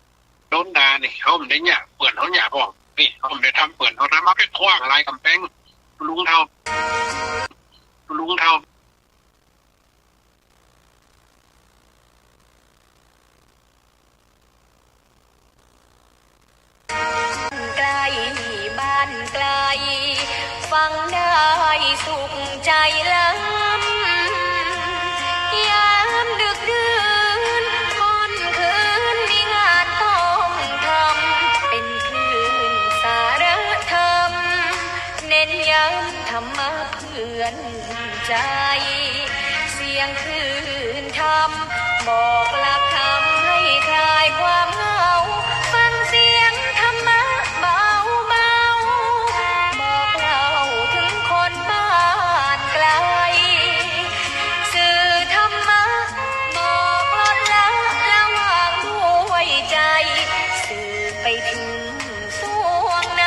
โดนด่านี่ เขาบ่ได้เยียะ เปื้อนเขาเยียะพ่อง นี่ เขาบ่ได้ทำเปื้อน เขาทำเอาไปขว้างลายก๋ำแปง ลุงเฒ่า ลุงเฒ่า ไกลบ้านไกล ฟังได้สุขใจล้ำ ยามดึกดื่น ค่อนคืนมีงานต้องทำ เป๋นคลื่นสารธรรม เน้นย้ำธรรมะ เตือนใจ เสียงคลื่นธรรม บอกหลักธรรมให้คลายความเหงา ฟังเสียงธรรมะเบาๆ บอกเล่าถึงคนบ้านไกล สื่อธรรมะ บอกลดละละวางด้วยใจ สื่อไปถึงสวงใน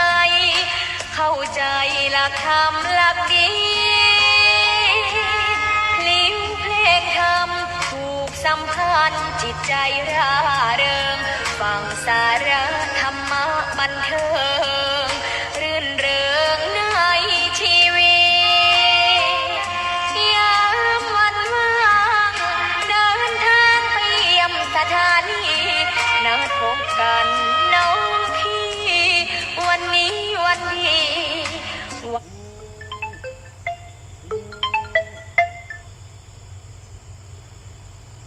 เข้าใจหลักธรรมหลักดี พลิ้วเพลงธรรมผูกสัมพันธ์จิตใจร่าเริง ฟังสาระธรรมะบันเทิง รื่นเริงในชีวิต ยามวันว่าง เดินทางไปเยี่ยมสถานี นัดพบกันน้องพี่ วันนี้วันดี วัน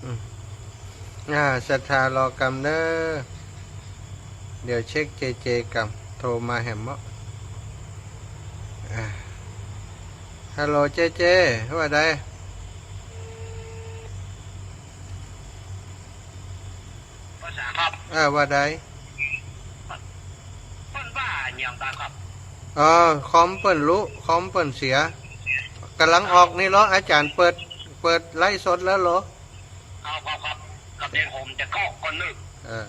อืม อ่า ศรัทธารอกำเน้อ เดี๋ยวเช็คเจเจกำ โทรมาแหมเนาะ อ่า ฮัลโหล เจเจ ว่าใด ภาษาครับ อ่า ว่าใด เปิ้นว่าอะหยังตาครับ เออ คอมเปิ้นลุ คอมเปิ้นเสีย ก่ำลังออกนี่เหรอ อาจ๋ารย์เปิด เปิดไลฟ์สดแล้วเหรอ ครับ ครับ ครับ ครับ เดี๋ยวผมจะเข้าก่อนหนึ่ง เออ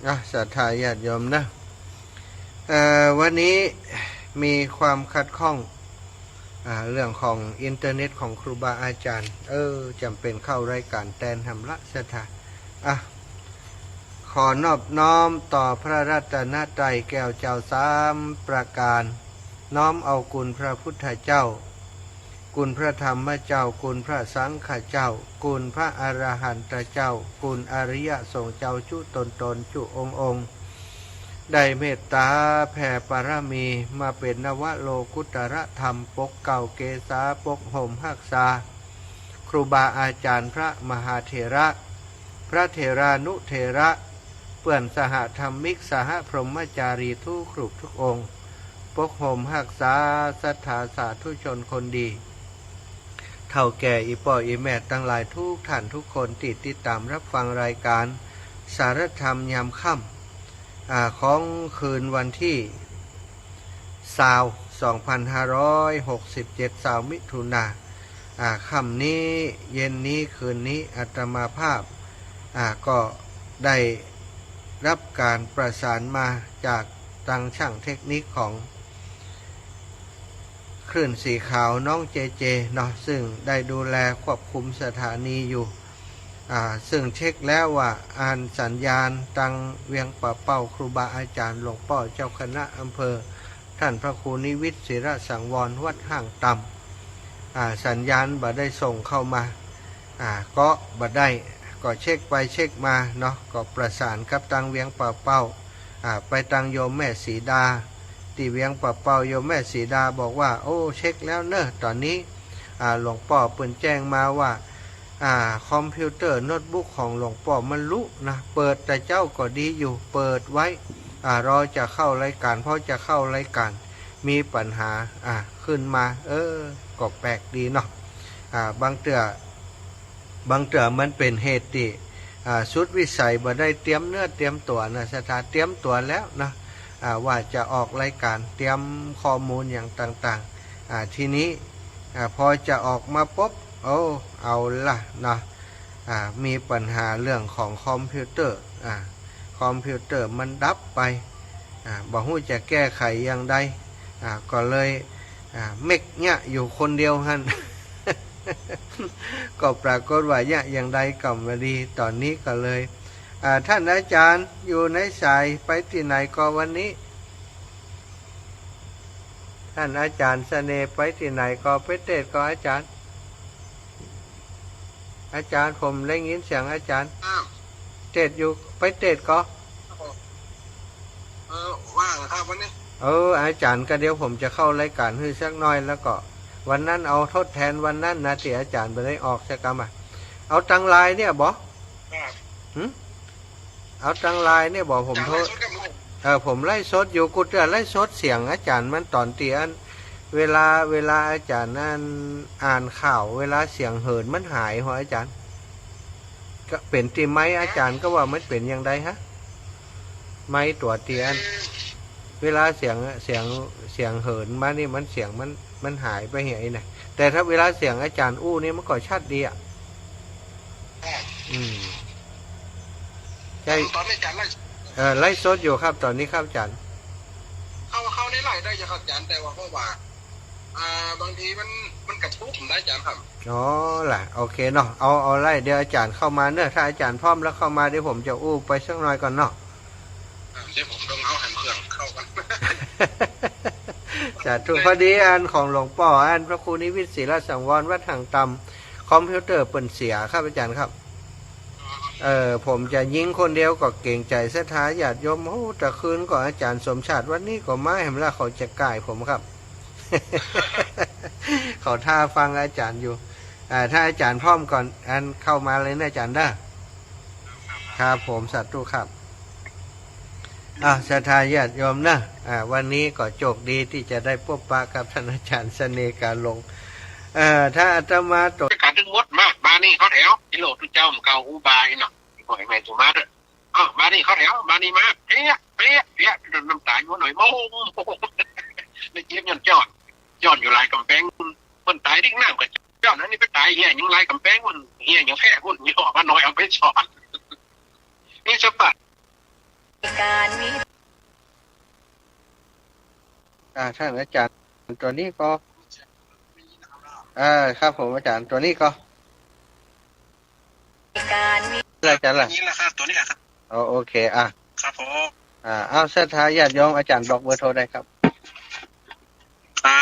อ่ะ ศรัทธาญาติโยมนะ เอ่อ วันนี้มีความขัดข้อง อ่า เรื่องของอินเทอร์เน็ตของครูบาอาจ๋ารย์ เออ จ๋ำเป๋นเข้ารายก๋านแตนแหมละ ศรัทธา อ่ะ ขอนอบน้อมต่อพระรัตนตรัยแก้วเจ้าสามประก๋าน น้อมเอาคุณพระพุทธเจ้า คุณพระธรรมเจ้า คุณพระสังฆเจ้า คุณพระอรหันตเจ้า คุณอริยสงฆ์เจ้าจุ๊ต๋นๆ จุ๊องค์ๆ ได้เมตต๋าแผ่ปารมีมาเป๋นนวโลกุตตรธรรม ปกเกล้าเกษา ปกห่มฮักษา ครูบาอาจ๋ารย์พระมหาเถระ พระเถรานุเถระ เปื้อนสหธรรมิก สหพรหมจารีทุกรูปทุกองค์ ปกห่มฮักษาศรัทธาสาธุชนคนดี เฒ่าแก่อี่ป้ออี่แม่ตังหลายทุกท่านทุกคนตี้ติดต๋ามฮับฟังรายก๋านสารธรรมยามค่ำ อ่า ของคืนวันตี้ ซาว สองพันห้าร้อยหกสิบเจ็ด ซาวมิถุนา อ่า ค่ำนี้ เย็นนี้ คืนนี้ อาตมาภาพ อ่า ก็ได้ฮับก๋านประสานมาจากตางช่างเทคนิคของคลื่นสีขาวน้องเจเจเนาะ ซึ่งได้ดูแลควบคุมสถานีอยู่ อ่า ซึ่งเช็คแล้วว่าอันสัญญาณตางเวียงป่าเป้า ครูบาอาจ๋ารย์หลวงป้อเจ้าคณะอำเภอ ท่านพระครูนิวิตศิระสังวร วัดห้างต่ำ อ่า สัญญาณบ่ได้ส่งเข้ามา อ่า ก็บ่ได้ ก็เช็คไปเช็คมาเนาะ ก็ประสานกับตางเวียงป่าเป้า อ่า ไปตางโยมแม่สีดา ตี้เวียงป่าเป้า โยมแม่สีดาบอกว่า โอ้ เช็คแล้วเนอะ ต๋อนนี้ อ่า หลวงป้อเปิ้นแจ้งมาว่า อ่า คอมพิวเตอร์โน้ตบุ๊กของหลวงป้อมันลุนะ เปิดแต่เจ๊าก็ดีอยู่ เปิดไว้ อ่า รอจะเข้ารายก๋าน พอจะเข้ารายก๋าน มีปัญหา อ่า ขึ้นมา เออ ก็แปลกดีเนาะ อ่า บางเตื้อ บางเตื้อมันเป๋นเหตุตี้ อ่า สุดวิสัย บ่ได้เตรียมเนื้อเตรียมตั๋วนะ ศรัทธา เตรียมตั๋วแล้วนะ อ่า ว่าจะออกรายก๋าน เตรียมข้อมูลอย่างต่างๆ อ่า ทีนี้ อ่า พอจะออกมาปุ๊บ โอ้ เอาละนะ อ่า มีปัญหาเรื่องของคอมพิวเตอร์ อ่า คอมพิวเตอร์มันดับไป อ่า บ่ฮู้จะแก้ไขอย่างใด อ่า ก็เลย อ่า เม็กเยียะอยู่คนเดียวหั้น ก็ปรากฏว่าเยียะอย่างใดก็บ่ดี ต๋อนนี้ก็เลย อ่า ท่านอาจ๋ารย์อยู่ในสาย ไปตี้ไหนก่อวันนี้ ท่านอาจ๋ารย์เสน่ห์ไปตี้ไหนก่อ ไปเตสน์ก่ออาจ๋ารย์ อาจ๋ารย์ ผมได้ยินเสียงอาจ๋ารย์ อ้าว เตสน์อยู่ ไปเตสน์ก่อ ครับผม เออ ว่างครับวันนี้ เออ อาจ๋ารย์ ก็เดี๋ยวผมจะเข้ารายก๋านหื้อสักหน่อย แล้วก็วันนั้นเอาทดแทนวันนั้นนะ ตี้อาจ๋ารย์บ่ได้ออกสักกำอะ เอาตางไลน์เนี่ยบ่ ครับ หึ เอาตางไลน์เนี่ยบ่ ผมโทร จ๋ารย์ไลฟ์สดกับผม เออ ผมไลฟ์สดอยู่ กูเตื้อไลฟ์สดเสียงอาจ๋ารย์มันต๋อนตี้อัน เวลา เวลาอาจ๋ารย์อันอ่านข่าว เวลาเสียงเหินมันหายหัวอาจ๋ารย์ ก็เป๋นตี้ไมค์อาจ๋ารย์ ก็ว่ามันเป๋นอย่างใดฮะ ไมค์ตั๋วตี้อัน เวลาเสียง เสียง เสียงเหินมานี่มันเสียงมัน มันหายไปเหียไอ้น่ะ แต่ถ้าเวลาเสียงอาจ๋ารย์อู้นี่มันก็ชัดดีอะ อืม ใช่ ต๋อนนี้อาจ๋ารย์ไลฟ์ เอ่อ ไลฟ์สดอยู่ครับ ต๋อนนี้ครับอาจ๋ารย์ เข้า เข้าในไลฟ์ได้อยู่ครับอาจ๋ารย์ แต่ว่าเพราะว่า อ่า บางทีมัน มันกระตุกได้อาจ๋ารย์ครับ อ๋อ ล่ะ โอเคเนาะ เอา เอาไลฟ์ เดี๋ยวอาจ๋ารย์เข้ามาเนอะ ถ้าอาจ๋ารย์พร้อมแล้วเข้ามา เดี๋ยวผมจะอู้ไปสักหน่อยก่อนเนาะ อ่า เดี๋ยวผมต้องเอาแหมเครื่องเข้าก่อน สาธุ พอดีอันของหลวงป้ออันพระครูนิวิตศิลสังวรวัดห้างต่ำ คอมพิวเตอร์เปิ้นเสียครับอาจ๋ารย์ครับ อ๋อ เอ่อ ผมจะยิงคนเดียวก็เกรงใจ๋ศรัทธาญาติโยม โอ้ ตะคืนก็อาจ๋ารย์สมชาติ วันนี้ก็มาแหมละ เขาจะก่ายผมครับ เขาท่าฟังอาจ๋ารย์อยู่ อ่า ถ้าอาจ๋ารย์พร้อมก่อน อันเข้ามาเลยนะอาจ๋ารย์เด้อ ครับผม สาธุครับ อ่ะ ศรัทธาญาติโยมนะ อ่า วันนี้ก็โจคดีตี้จะได้ปบปะกับต้านอาจ๋ารย์เสน่ห์ ก๋านลง เอ่อ ถ้าอาตมาตก ก๋านตึงหมดมา บานี่เข้าแถว อีโลกตุ๊เจ้ามันเก่าอุบายเนาะ บ่ให้แม่นสุมาเด้อ อ้าว บานี่เข้าแถว บานี่มา เปี๊ยะ เปี๊ยะ เปี๊ยะ น้ำต๋าย้วนหน่อย โมง โมง ได้เจ็บย้อนจ้อน ย้อนอยู่หลายก๋ำแปง เปิ้นต๋ายริ่งน้ำก็จ้อน อันนี้ไปต๋ายเหียยังหลายก๋ำแปง มันเหียยังแพ้ มันย่อมาหน่อย เอาไปสอน นี่สะบัด อ่า ต้านอาจ๋ารย์ ตั๋วนี้ก็ อ่า ครับผม อาจ๋ารย์ ตั๋วนี้ก็ อาจ๋ารย์ล่ะ นี่แหละครับ ตั๋วนี้ครับ อ๋อ โอเค อ่ะ ครับผม อ่า เอา ศรัทธาญาติโยม อาจ๋ารย์บอกเบอร์โทรได้ครับ อ่า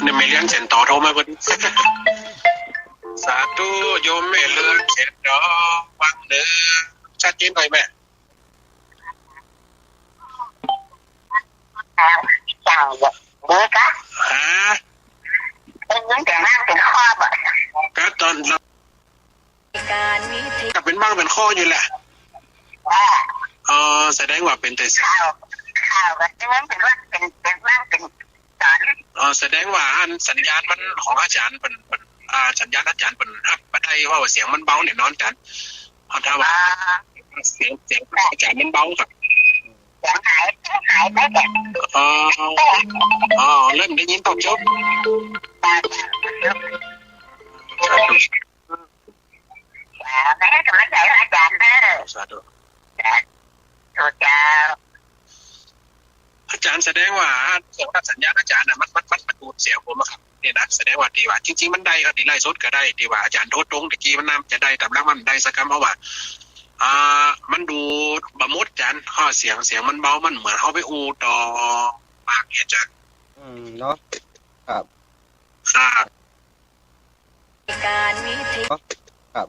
นี่แม่เลี้ยงเสียนต่อโทรมาพอดี สาธุ โยมแม่เลี้ยงเสียนต่อ ฟังเด้อ ชัดเจนหน่อยแม่ เจ้า เบอร์กะ ฮะ ได้ยินเสียงบ้างเสียงข้อบ่ ก็ต๋อน ก็เป๋นบ้างเป๋นข้ออยู่แหละ อ่า เออ แสดงว่าเป๋นแต่ ข่าว ข่าวก็ได้ยินเป๋นว่าเป๋น เป๋นบ้างเป๋นต๋อน เออ แสดงว่าอันสัญญาณมันของอาจ๋ารย์เป๋น เป๋น อ่า สัญญาณอาจ๋ารย์เป๋นฮับบ่ได้ เพราะว่าเสียงมันเบาแน่นอนอาจ๋ารย์ เพราะถ้าว่า อ่า เสียง เสียงอาจ๋ารย์มันเบาครับ เสียงหาย หายไปแบบ อ๋อ อ๋อ เริ่มได้ยินตอบโจทย์ อ่า แม่กำลังใจ๋อาจ๋ารย์เด้อ สาธุ สาธุเจ้า อาจ๋ารย์ แสดงว่าเสียงสัญญาณอาจ๋ารย์น่ะ มัน มัน มัน มันดูดเสียงผมอะครับ เนี่ยนะ แสดงว่าตี้ว่า จริงๆ มันได้ครับ ตี้ไลฟ์สดก็ได้ ตี้ว่าอาจ๋ารย์โทรตรงตะกี้มันน่าจะได้ ต๋ามหลักมันได้สักกำ เพราะว่า อ่า มันดูดบ่หมดอาจ๋ารย์ เพราะเสียง เสียงมันเบา มันเหมือนเฮาไปอู้ต่อปากเนี่ยอาจ๋ารย์ อืม เนาะ ครับ ครับ การวิทยุ ครับ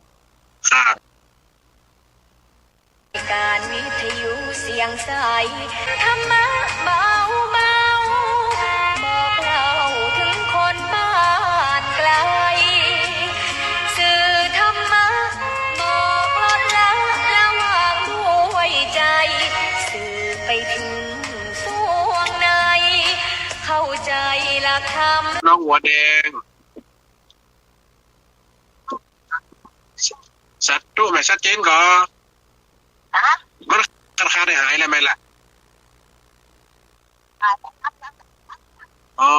ครับ การวิทยุเสียงใส ธรรมะเบาๆ บอกเล่าถึงคนบ้านไกล สื่อธรรมะบอกลดละละวางด้วยใจ สื่อไปถึงสวงใน เข้าใจหลักธรรม น้องหัวแดง สาธุแม่ ชัดเจนก่อ ฮะ มันขาดๆ หายๆ แล้วแม่ละ อ๋อ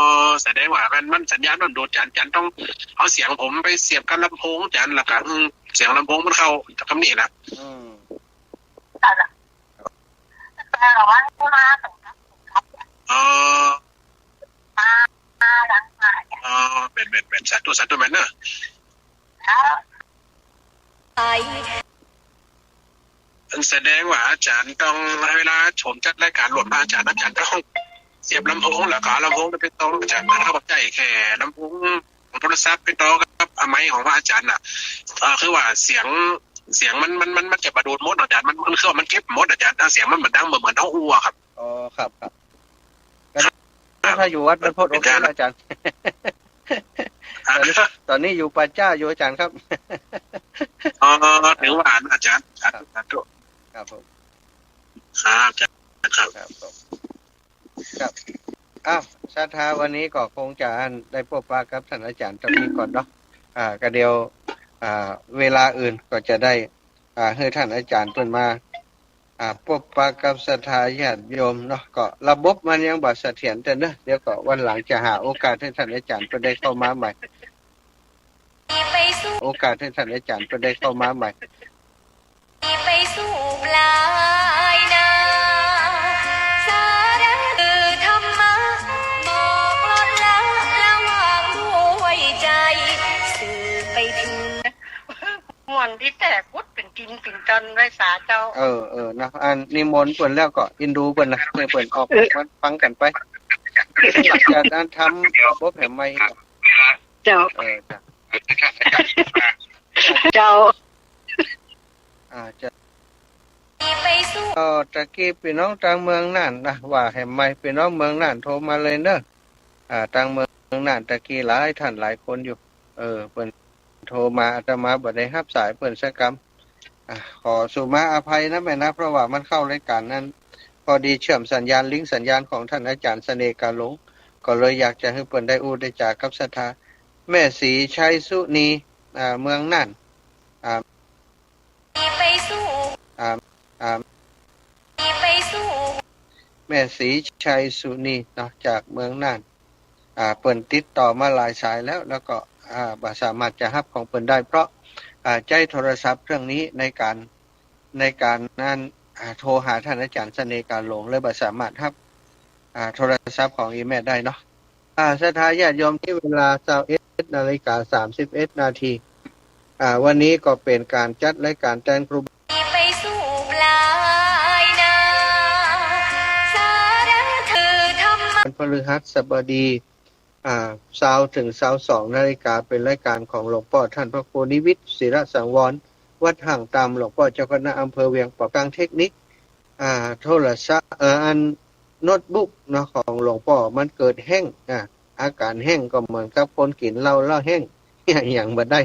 แสดงว่ามัน มันสัญญาณมันดูดอาจ๋ารย์ อาจ๋ารย์ต้องเอาเสียงผมไปเสียบกับลำโพงอาจ๋ารย์ แล้วก็ อืม เสียงลำโพงมันเข้า กำนี้นะ อืม เอาล่ะ แต่ว่ามา อ๋อ อ๋อ แม่นๆๆ สาธุ สาธุแม่เนาะ อันแสดงว่าอาจ๋ารย์ต้อง เวลาผมจัดรายการร่วมพระอาจ๋ารย์ อาจ๋ารย์ต้องเสียบลำโพง แล้วก็เอาลำโพงไปต่ออาจ๋ารย์ ถ้าเข้าใจ๋แค่ลำโพงของโทรศัพท์ไปต่อกับไมค์ของพระอาจ๋ารย์น่ะ เอ่อ คือว่าเสียง เสียงมัน มัน มัน มันจะบ่ดูดหมดอาจ๋ารย์ มัน มันคือว่ามันเก็บหมดอาจ๋ารย์ ถ้าเสียงมันบ่ดัง เหมือน เหมือนเฮาอู้อะครับ อ๋อ ครับ ครับ ก็ ครับ ถ้าอยู่วัดบรรพตโอเคแล้วอาจ๋ารย์ ต๋อนนี้ ต๋อนนี้อยู่ป่าจ๊าอยู่อาจ๋ารย์ครับ อ๋อ ถือว่าอาจ๋ารย์ ครับ สาธุ ครับผม ครับ อาจ๋ารย์ ครับ ครับผม ครับ อ้าว ศรัทธาวันนี้ก็คงจะอันได้ปบปะกับต้านอาจ๋ารย์เต้านี้ก่อนเนาะ อ่า ก็เดี๋ยว อ่า เวลาอื่นก็จะได้ อ่า หื้อต้านอาจ๋ารย์เปิ้นมา อ่า ปบปะกับศรัทธาญาติโยมเนาะ ก็ระบบมันยังบ่เสถียรเตื้อเนาะ เดี๋ยวก็วันหลังจะหาโอกาสหื้อต้านอาจ๋ารย์เปิ้นได้เข้ามาใหม่ โอกาสหื้อต้านอาจ๋ารย์เปิ้นได้เข้ามาใหม่ ไปสู่ปลายนา สาระคือธรรมะ บอกลดละละวางด้วยใจ สื่อไปถึง ม่วนตี้แต๊ ขุดเป๋นกิ๋นเป๋นต๋อนไว้สาเจ้า เออ เออ เนาะ อันนิมนต์เปิ้นแล้วก็เอ็นดูเปิ้นนะ หื้อเปิ้นออก เออ มาฟังกั๋นไป จากนั้นทำบ่แผ่ไมค์ เจ้า เออ เจ้า เจ้า อ่า จะ ก็ตะกี้ปี้น้องตางเมืองน่านนะ ว่าแหมใหม่ ปี้น้องเมืองน่านโทรมาเลยเนอะ อ่า ตางเมืองน่านตะกี้หลายท่านหลายคนอยู่ เออ เปิ้นโทรมา อาตมาบ่ได้ฮับสายเปิ้นสักกำ อ่ะ ขอสุมาอภัยนะแม่นะ เพราะว่ามันเข้ารายก๋านนั้น พอดีเชื่อมสัญญาณ ลิงก์สัญญาณของท่านอาจารย์เสน่ห์กาหลง ก็เลยอยากจะหื้อเปิ้นได้อู้ได้จ๋ากับศรัทธา แม่ศรีชัยสุนี อ่า เมืองน่าน อ่า อ่า อ่า แม่ศรีชัยสุนีเนาะ จากเมืองน่าน อ่า เปิ้นติดต่อมาหลายสายแล้ว แล้วก็ อ่า บ่สามารถจะฮับของเปิ้นได้ เพราะ อ่า ใจ๊โทรศัพท์เครื่องนี้ในก๋าน ในก๋านนั้น อ่า โทรหาท่านอาจารย์เสน่ห์กาหลง เลยบ่สามารถฮับ อ่า โทรศัพท์ของอีแม่ได้เนาะ อ่า ศรัทธาญาติโยม นี่เวลาซาวเอ็ดนาฬิกาสามสิบเอ็ดนาที อ่า วันนี้ก็เป๋นก๋านจัดรายก๋านแตนครูบา วันพฤหัสบดี อ่า ซาวเถิงซาวสองนาฬิกา เป๋นรายก๋านของหลวงป้อท่านพระครูนิวิต ศิระสังวร วัดห้างตาม หลวงป้อเจ้าคณะอำเภอเวียงปอก๋าง เทคนิค อ่า โทรศัพท์ เอ่อ อัน โน้ตบุ๊กเนาะ ของหลวงป้อมันเกิดแฮ้ง อ่า อาก๋านแฮ้งก็เหมือนกับคนกิ๋นเหล้าแล้วแฮ้ง หยังบ่ได้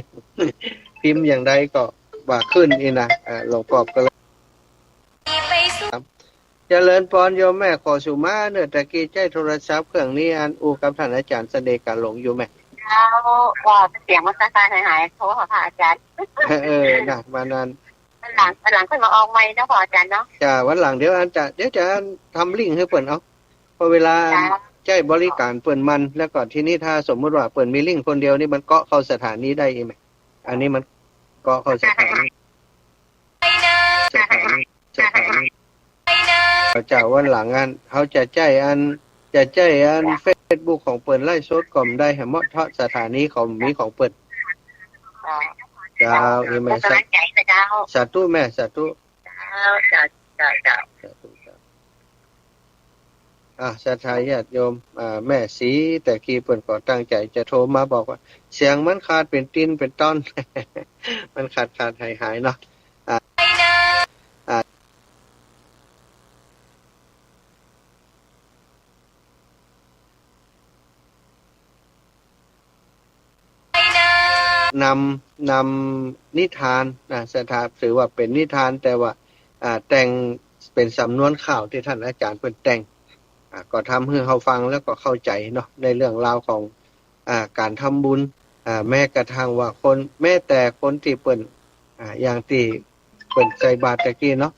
พิมพ์อย่างใดก็บ่ขึ้นอี้นะ อ่า หลวงป้อก็เลย เจริญปอนโยมแม่ ขอสุมาเน่อ ตะกี้ใจ๊โทรศัพท์เครื่องนี้อันอู้กับท่านอาจารย์เสน่ห์กาหลงอยู่แม่ เจ้า ว่าเสียงมันสั้นๆหายๆ โทรหาพระอาจารย์ เออ นะ วันนั้น วันหลัง วันหลังค่อยมาออกใหม่เนาะ พระอาจารย์เนาะ จ้า วันหลังเดี๋ยวอันจะ เดี๋ยวจะอันทำลิงก์หื้อเปิ้นเอา เพราะเวลา จ้า ใจ๊บริก๋านเปิ้นมัน แล้วก็ทีนี้ถ้าสมมุติว่าเปิ้นมีลิงก์คนเดียวนี่ มันเกาะเข้าสถานีได้อี้แม่ อันนี้มันเกาะเข้าสถานี สถานี สถานี เจ้า วันหลังอัน เฮาจะใจ๊อัน จะใจ๊อันเฟซบุ๊กของเปิ้นไลฟ์สดก็บ่ได้ แหมเนาะ เพราะสถานีเขามีของเปิ้น เจ้า เจ้า อีแม่ เป๋นก๋ำลังใจ๋นะเจ้า สาธุแม่ สาธุ เจ้า เจ้า เจ้า เจ้า สาธุ เจ้า อ่า ศรัทธาญาติโยม อ่า แม่ศรีตะกี้เปิ้นก็ตั้งใจ๋จะโทรมาบอกว่า เสียงมันขาดเป๋นตินเป๋นตอน มันขาดๆหายๆเนาะ อ่า อ่า นำ นำนิทานนะ ศรัทธาถือว่าเป๋นนิทาน แต่ว่า อ่า แต่งเป๋นสำนวนข่าวตี้ท่านอาจารย์เปิ้นแต่ง อ่า ก็ทำหื้อเฮาฟังแล้วก็เข้าใจ๋เนาะ ในเรื่องราวของ อ่า ก๋านทำบุญ อ่า แม้กระทั่งว่าคน แม้แต่คนตี้เปิ้น อ่า อย่างตี้เปิ้นใส่บาตรตะกี้เนาะ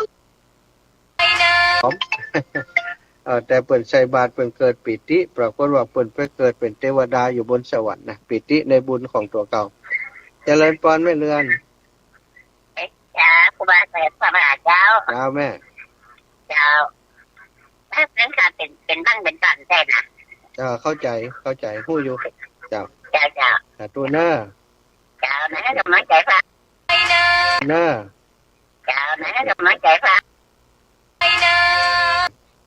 เอ่อ แต่เปิ้นใส่บาตรเปิ้นเกิดปีติ ปรากฏว่าเปิ้นไปเกิดเป๋นเตวดาอยู่บนสวรรค์นะ ปีติในบุญของตั๋วเก่า เจริญปอนแม่เรือน เอ๊ะ จ้า ครูบาอาจารย์ พระมหาเจ้า เจ้าแม่ เจ้า เรื่องก๋านเป๋น เป๋นบั้งเป๋นต๋อนแต๊นะ เออ เข้าใจ๋ เข้าใจ๋ ฮู้อยู่ เจ้า เจ้า เจ้า สาธุเน่อ เจ้า นะ ให้ก๋ำลังใจ๋พระ เน่อ เจ้า นะ ให้ก๋ำลังใจ๋พระ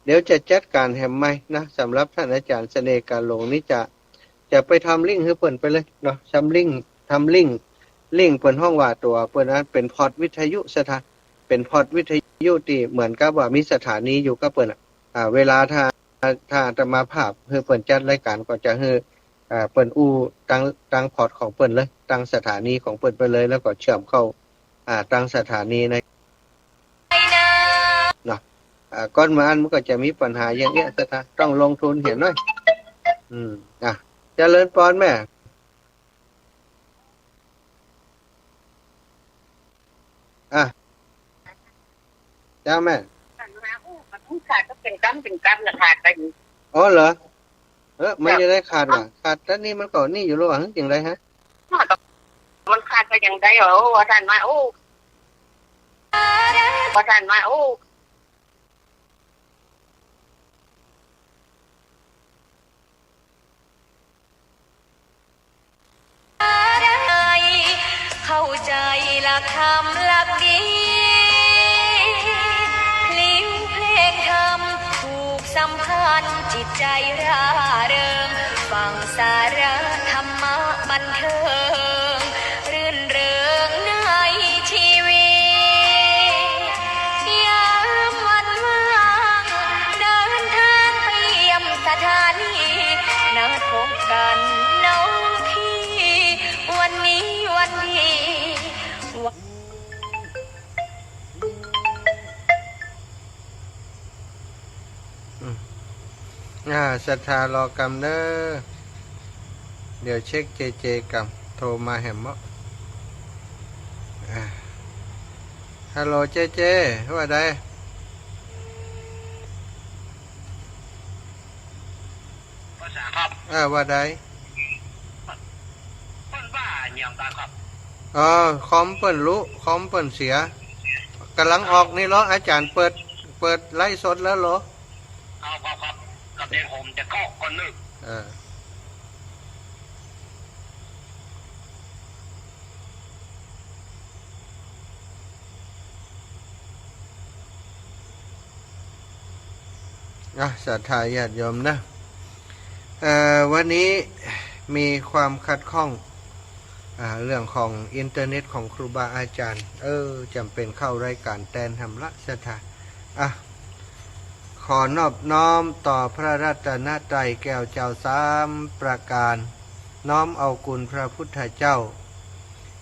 เดี๋ยวจะจัดก๋านแหมใหม่นะ สำหรับท่านอาจารย์เสน่ห์กาหลงนี่จะ จะไปทำลิงก์หื้อเปิ้นไปเลยเนาะ ทำลิงก์ ทำลิงก์ ลิงก์เปิ้นฮ้องว่าตั๋วเปิ้นอันเป๋นพอร์ตวิทยุศรัทธา เป๋นพอร์ตวิทยุตี้เหมือนกับว่ามีสถานีอยู่กับเปิ้นอะ อ่า เวลาถ้า ถ้าอาตมาภาพหื้อเปิ้นจัดรายก๋านก็จะหื้อ อ่า เปิ้นอู้ตาง ตางพอร์ตของเปิ้นเลย ตางสถานีของเปิ้นไปเลย แล้วก็เชื่อมเข้า อ่า ตางสถานีใน เนาะ อ่า ก่อนมาอันมันก็จะมีปัญหาอย่างเนี้ย ศรัทธา ต้องลงทุนเหียหน้อย อืม อ่ะ เจริญปอนแม่ อ่ะ เจ้าแม่ ขาดก็เป๋นกำเป๋นกำนะขาดไป อ๋อเหรอ เออ มันจะได้ขาดว่ะ ขาด แล้วนี่มันก็นี่อยู่ระหว่างจั่งใดฮะ มันขาดไปจั่งใดเหรอ ว่าซั่นว่า โอ้ ว่าซั่นว่า โอ้ เข้าใจ๋หลักธรรมหลักดี พลิ้วเพลงธรรมผูกสัมพันธ์จิตใจ๋ร่าเริง ฟังสาระธรรมะบันเทิง รื่นเริงในชีวิต อ่า ศรัทธารอกำเน้อ เดี๋ยวเช็คเจเจกำ โทรมาแหมเนาะ อ่า ฮัลโหล เจเจ ว่าใด ภาษาครับ อ่า ว่าใด เปิ้นว่าหยังกั๋นครับ อ๋อ คอมเปิ้นลุ คอมเปิ้นเสีย ก่ำลังออกนี่เหรอ อาจ๋ารย์เปิด เปิดไลฟ์สดแล้วเหรอ ครับ ครับ ครับ ครับ เดี๋ยวผมจะเข้าก่อนเน้อ เออ อ่ะ ศรัทธาญาติโยมนะ เอ่อ วันนี้มีความขัดข้อง อ่า เรื่องของอินเทอร์เน็ตของครูบาอาจ๋ารย์ เออ จ๋ำเป๋นเข้ารายก๋านแตนแหมละ ศรัทธา อ่ะ ขอนอบน้อมต่อพระรัตนตรัยแก้วเจ้าสามประก๋าน น้อมเอาคุณพระพุทธเจ้า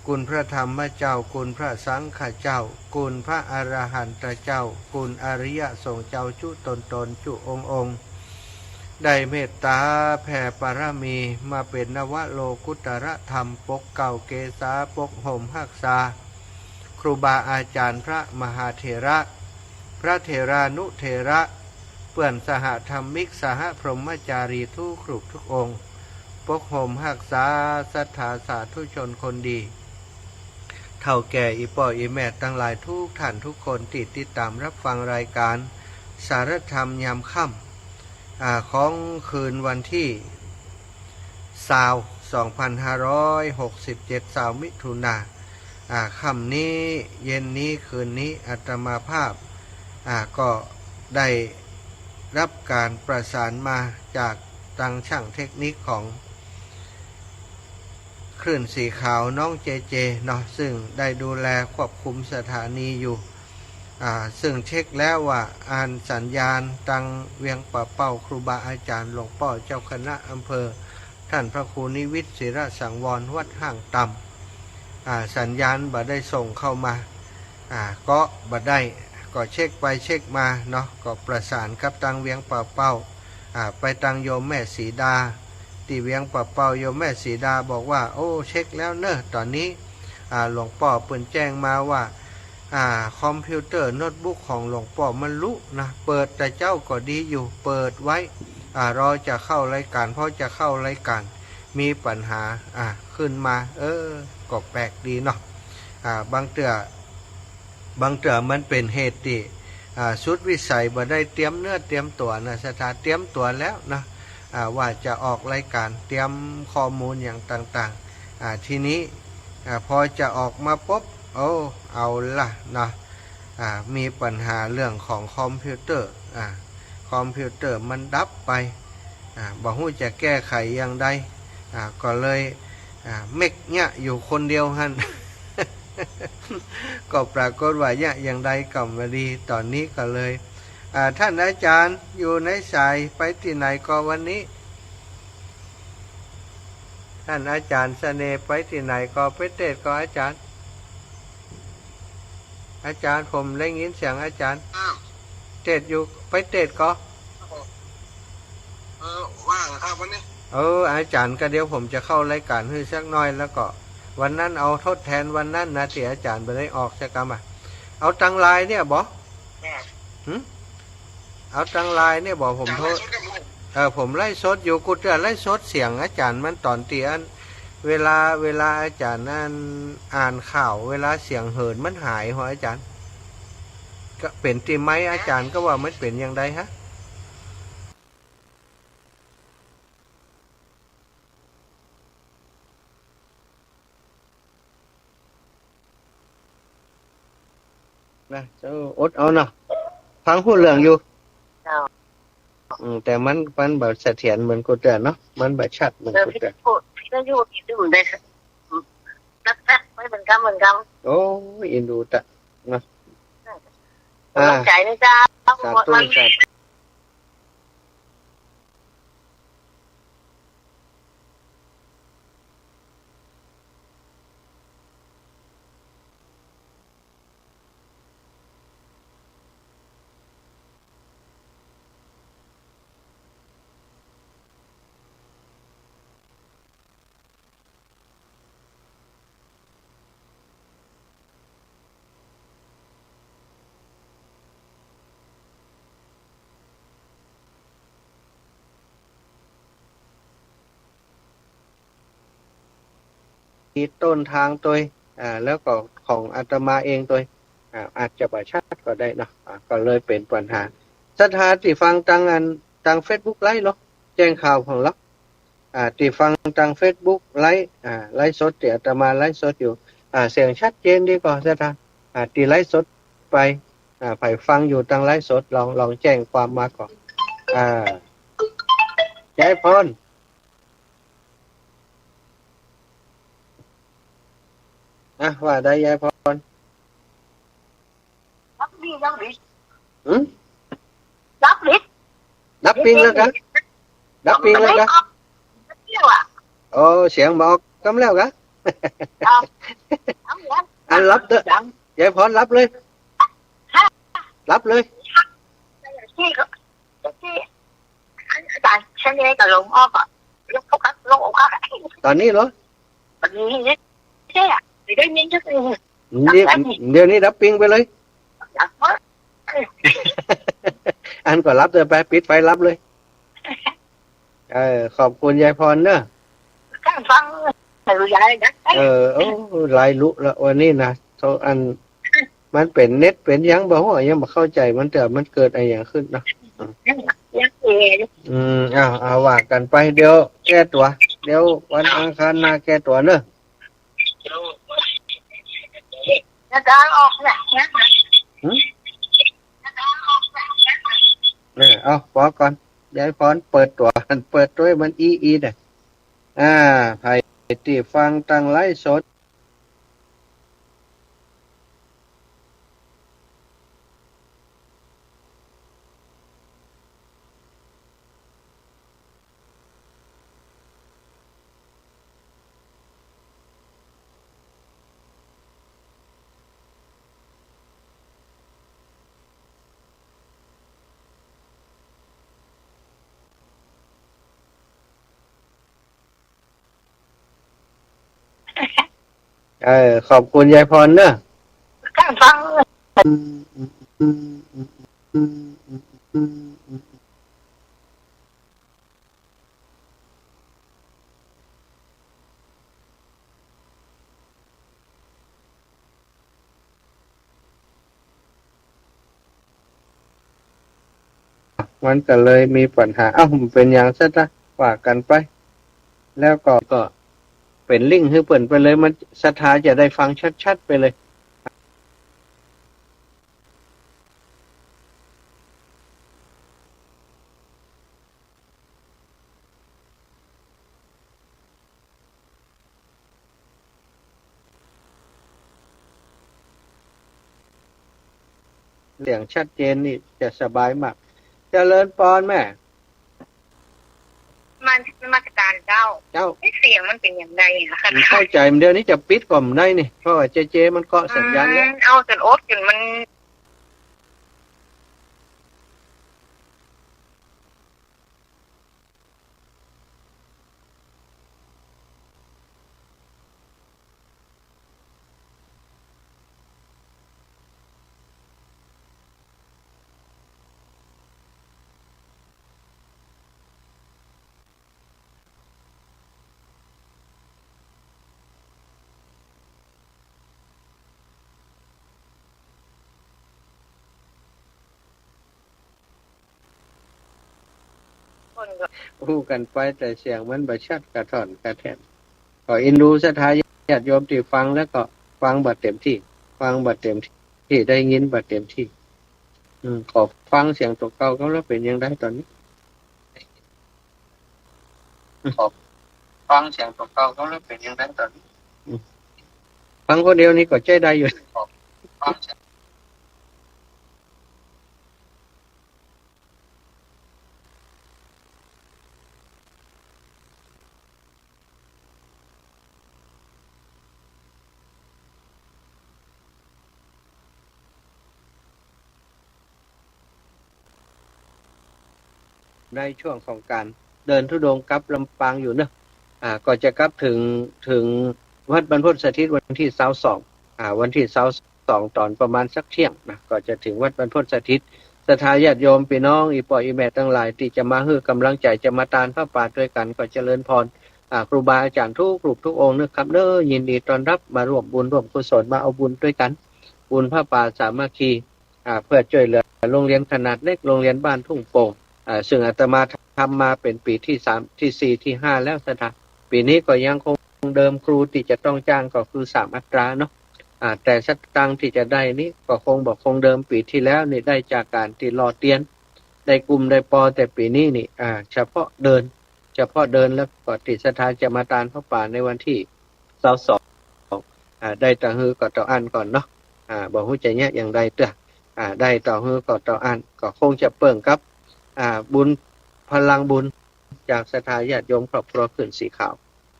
คุณพระธรรมเจ้า คุณพระสังฆเจ้า คุณพระอรหันตเจ้า คุณอริยสงฆ์เจ้าจุ๊ต๋นๆ จุ๊องค์ๆ ได้เมตต๋าแผ่ปารมีมาเป๋นนวโลกุตตรธรรม ปกเกล้าเกษา ปกห่มฮักษา ครูบาอาจ๋ารย์พระมหาเถระ พระเถรานุเถระ เปื้อนสหธรรมิก สหพรหมจารีทุกรูปทุกองค์ ปกห่มฮักษาศรัทธาสาธุชนคนดี เฒ่าแก่อี่ป้ออี่แม่ตังหลายทุกท่านทุกคนตี้ติดต๋ามฮับฟังรายก๋านสารธรรมยามค่ำ อ่า ของคืนวันตี้ ซาว สองพันห้าร้อยหกสิบเจ็ด ซาวมิถุนา อ่า ค่ำนี้ เย็นนี้ คืนนี้ อาตมาภาพ อ่า ก็ได้ฮับก๋านประสานมาจากตังช่างเทคนิคของคลื่นสีขาวน้องเจเจเนาะ ซึ่งได้ดูแลควบคุมสถานีอยู่ อ่า ซึ่งเช็คแล้วว่าอันสัญญาณตังเวียงป่าเป้า ครูบาอาจ๋ารย์หลวงป้อเจ้าคณะอำเภอ ท่านพระครูนิวิตศิระสังวร วัดห้างต่ำ อ่า สัญญาณบ่ได้ส่งเข้ามา อ่า ก็บ่ได้ ก็เช็คไปเช็คมาเนาะ ก็ประสานกับตังเวียงป่าเป้า อ่า ไปตังโยมแม่สีดา ตี้เวียงป่าเป้า โยมแม่สีดาบอกว่า โอ้ เช็คแล้วเน้อ ต๋อนนี้ อ่า หลวงป้อเปิ้นแจ้งมาว่า อ่า คอมพิวเตอร์โน้ตบุ๊กของหลวงป้อมันลุนะ เปิดแต่เจ๊าก็ดีอยู่ เปิดไว้ อ่า รอจะเข้ารายก๋าน พอจะเข้ารายก๋าน มีปัญหา อ่า ขึ้นมา เออ ก็แปลกดีเนาะ อ่า บางเตื้อ บางเตื้อมันเป๋นเหตุตี้ อ่า สุดวิสัย บ่ได้เตรียมเนื้อเตรียมตั๋วนะ ศรัทธา เตรียมตั๋วแล้วนะ อ่า ว่าจะออกรายก๋าน เตรียมข้อมูลอย่างต่างๆ อ่า ทีนี้ อ่า พอจะออกมาปุ๊บ โอ้ เอาละนะ อ่า มีปัญหาเรื่องของคอมพิวเตอร์ อ่า คอมพิวเตอร์มันดับไป อ่า บ่ฮู้จะแก้ไขอย่างใด อ่า ก็เลย อ่า เม็กเยียะอยู่คนเดียวหั้น ก็ปรากฏว่าเยียะอย่างใดก็บ่ดี ต๋อนนี้ก็เลย อ่า ท่านอาจ๋ารย์อยู่ในสาย ไปตี้ไหนก่อวันนี้ ท่านอาจ๋ารย์เสน่ห์ไปตี้ไหนก่อ ไปเตสน์ก่ออาจ๋ารย์ อาจ๋ารย์ ผมได้ยินเสียงอาจ๋ารย์ อ้าว เตสน์อยู่ ไปเตสน์ก่อ เออ ว่างครับวันนี้ เออ อาจ๋ารย์ ก็เดี๋ยวผมจะเข้ารายก๋านหื้อสักหน่อย แล้วก็วันนั้นเอาทดแทนวันนั้นนะ ตี้อาจ๋ารย์บ่ได้ออกสักกำอะ เอาตังไลน์เนี่ยบ่ ครับ หึ เอาตังไลน์เนี่ยบ่ ผมโทร ไลฟ์สดกับผม เออ ผมไลฟ์สดอยู่ กูเตื้อไลฟ์สดเสียงอาจ๋ารย์มันต๋อนตี้อัน เวลา เวลาอาจ๋ารย์นั่นอ่านข่าว เวลาเสียงเหินมันหายหัวอาจ๋ารย์ ก็เป๋นตี้ไมค์อาจ๋ารย์ ก็ว่ามันเป๋นอย่างใดฮะ นะ เจ้า อดเอาเนาะ ฟังฮู้เรื่องอยู่ เจ้า อืม แต่มัน มันบ่เสถียรเหมือนกูเตื้อเนาะ มันบ่ชัดเหมือนกูเตื้อ เออ วิทยุ วิทยุนี่ดูได้ นักๆ ไว้เหมือนกัน เหมือนกัน โอ้ย อินดูตะ เนาะ อ่า ขอบใจนะเจ้า สาธุ สาธุ ต้นทางตวย อ่า แล้วก็ของอาตมาเองตวย อ่า อาจจะบ่ชัดก็ได้เนาะ อ่า ก็เลยเป๋นปัญหา ศรัทธาตี้ฟังตางอัน ตางเฟซบุ๊กไลฟ์เหรอ แจ้งข่าวของเรา อ่า ตี้ฟังตางเฟซบุ๊กไลฟ์ อ่า ไลฟ์สดตี้อาตมาไลฟ์สดอยู่ อ่า เสียงชัดเจนดีก่อ ศรัทธา อ่า ตี้ไลฟ์สดไป อ่า ใผฟังอยู่ตางไลฟ์สด ลอง ลองแจ้งความมาก่อ อ่า ยายพร อ่ะ ว่าได้ยายพร ดับปิ้งแล้วกะ ดับปิ้งแล้วกะ โอ้ เสียงบ่ออกกำแล้วกะ อันหลับเต๊อะ ยายพรหลับเลย หลับเลย ต๋อนนี้เหรอ เดี๋ยวนี้ดับปิ้งไปเลย อันก็หลับเต๊อะ ไป ปิดไฟหลับเลย เออ ขอบคุณยายพรเนอะ เออ โอ้ หลายลุละวันนี้นะ โทษ อัน มันเป๋นเน็ตเป๋นหยังบ่ฮู้ ยังบ่เข้าใจ๋มัน แต่มันเกิดอะหยังขึ้นเนาะ อืม เอา เอา ว่ากั๋นไป เดี๋ยวแก้ตั๋ว เดี๋ยววันอังคารหน้าแก้ตั๋วเนอะ หืม เออ เอา ปอก่อน ยายพรเปิดตั๋ว เปิดตั๋วมันอี้ๆ เนี่ย อ่า ใผตี้ฟังตางไลฟ์สด เออ ขอบคุณยายพรเนอะ มันก็เลยมีปัญหา เอ้า มันเป๋นหยังซะจ๊ะ ว่ากั๋นไป แล้วก็ ก็เป๋นลิงก์หื้อเปิ้นไปเลย มันศรัทธาจะได้ฟังชัดๆ ไปเลย เสียงชัดเจนนี่จะสบายมาก เจริญปอนแม่ มานมัสการเจ้า เจ้า เอ๊ะ เสียงมันเป๋นอย่างใดอะคะ เข้าใจ๋ เดี๋ยวนี้จะปิดก็บ่ได้นี่ เพราะว่าเจเจมันเกาะสัญญาณแล้ว อืม เอาจ๋นอดจ๋นมัน อู้กั๋นไปแต่เสียงมันบ่ชัด กระถ่อนกระแถ่น ก็เอ็นดูศรัทธาญาติโยมตี้ฟังแล้วก็ฟังบ่เต๋มตี้ ฟังบ่เต๋มตี้ ได้ยินบ่เต๋มตี้ อืม ขอฟังเสียงตั๋วเก่าก่อน แล้วเป๋นอย่างใดต๋อนนี้ ขอฟังเสียงตั๋วเก่าก่อน แล้วเป๋นอย่างใดต๋อนนี้ อืม ฟังคนเดียวนี่ก็ใจ๊ได้อยู่ ขอฟังเสียง ในช่วงของก๋านเดินธุดงค์กลับลำปางอยู่เนอะ อ่า ก็จะกลับเถิง เถิงวัดบรรพตสถิตวันตี้ซาวสอง อ่า วันตี้ซาวสองต๋อนประมาณสักเที่ยงนะ ก็จะเถิงวัดบรรพตสถิต ศรัทธาญาติโยมปี้น้อง อี่ป้ออี่แม่ตังหลาย ตี้จะมาหื้อก๋ำลังใจ๋ จะมาตานผ้าป่าตวยกั๋น ก็เจริญพร อ่า ครูบาอาจ๋ารย์ทุกรูปทุกองค์นะครับเน้อ ยินดีต้อนฮับมาร่วมบุญร่วมกุศล มาเอาบุญตวยกั๋น บุญผ้าป่าสามัคคี อ่า เพื่อจ้วยเหลือโฮงเฮียนขนาดเล็ก โฮงเฮียนบ้านทุ่งโป่ง อ่า ซึ่งอาตมาทำมาเป๋นปี๋ตี้สาม ตี้สี่ ตี้ห้าแล้วศรัทธา ปี๋นี้ก็ยังคงเดิม ครูตี้จะต้องจ้างก็คือสามอัตราเนาะ อ่า แต่สตางค์ตี้จะได้นี้ก็คงบ่คงเดิม ปี๋ตี้แล้วนี่ได้จากก๋านตี้หล่อเตียน ได้กุ้มได้ปอ แต่ปี๋นี้นี่ อ่า เฉพาะเดิน เฉพาะเดินแล้วก็ตี้ศรัทธาจะมาตานผ้าป่าในวันตี้ซาวสอง อ่า ได้เต้าฮื้อก็เต้าอั้นก่อนเนาะ อ่า บ่ฮู้จะเยียะอย่างใดเตื้อ อ่า ได้เต้าฮื้อก็เต้าอั้น ก็คงจะเปิ่งกับ อ่า บุญ พลังบุญจากศรัทธาญาติโยมครอบครัวขึ้นสีขาว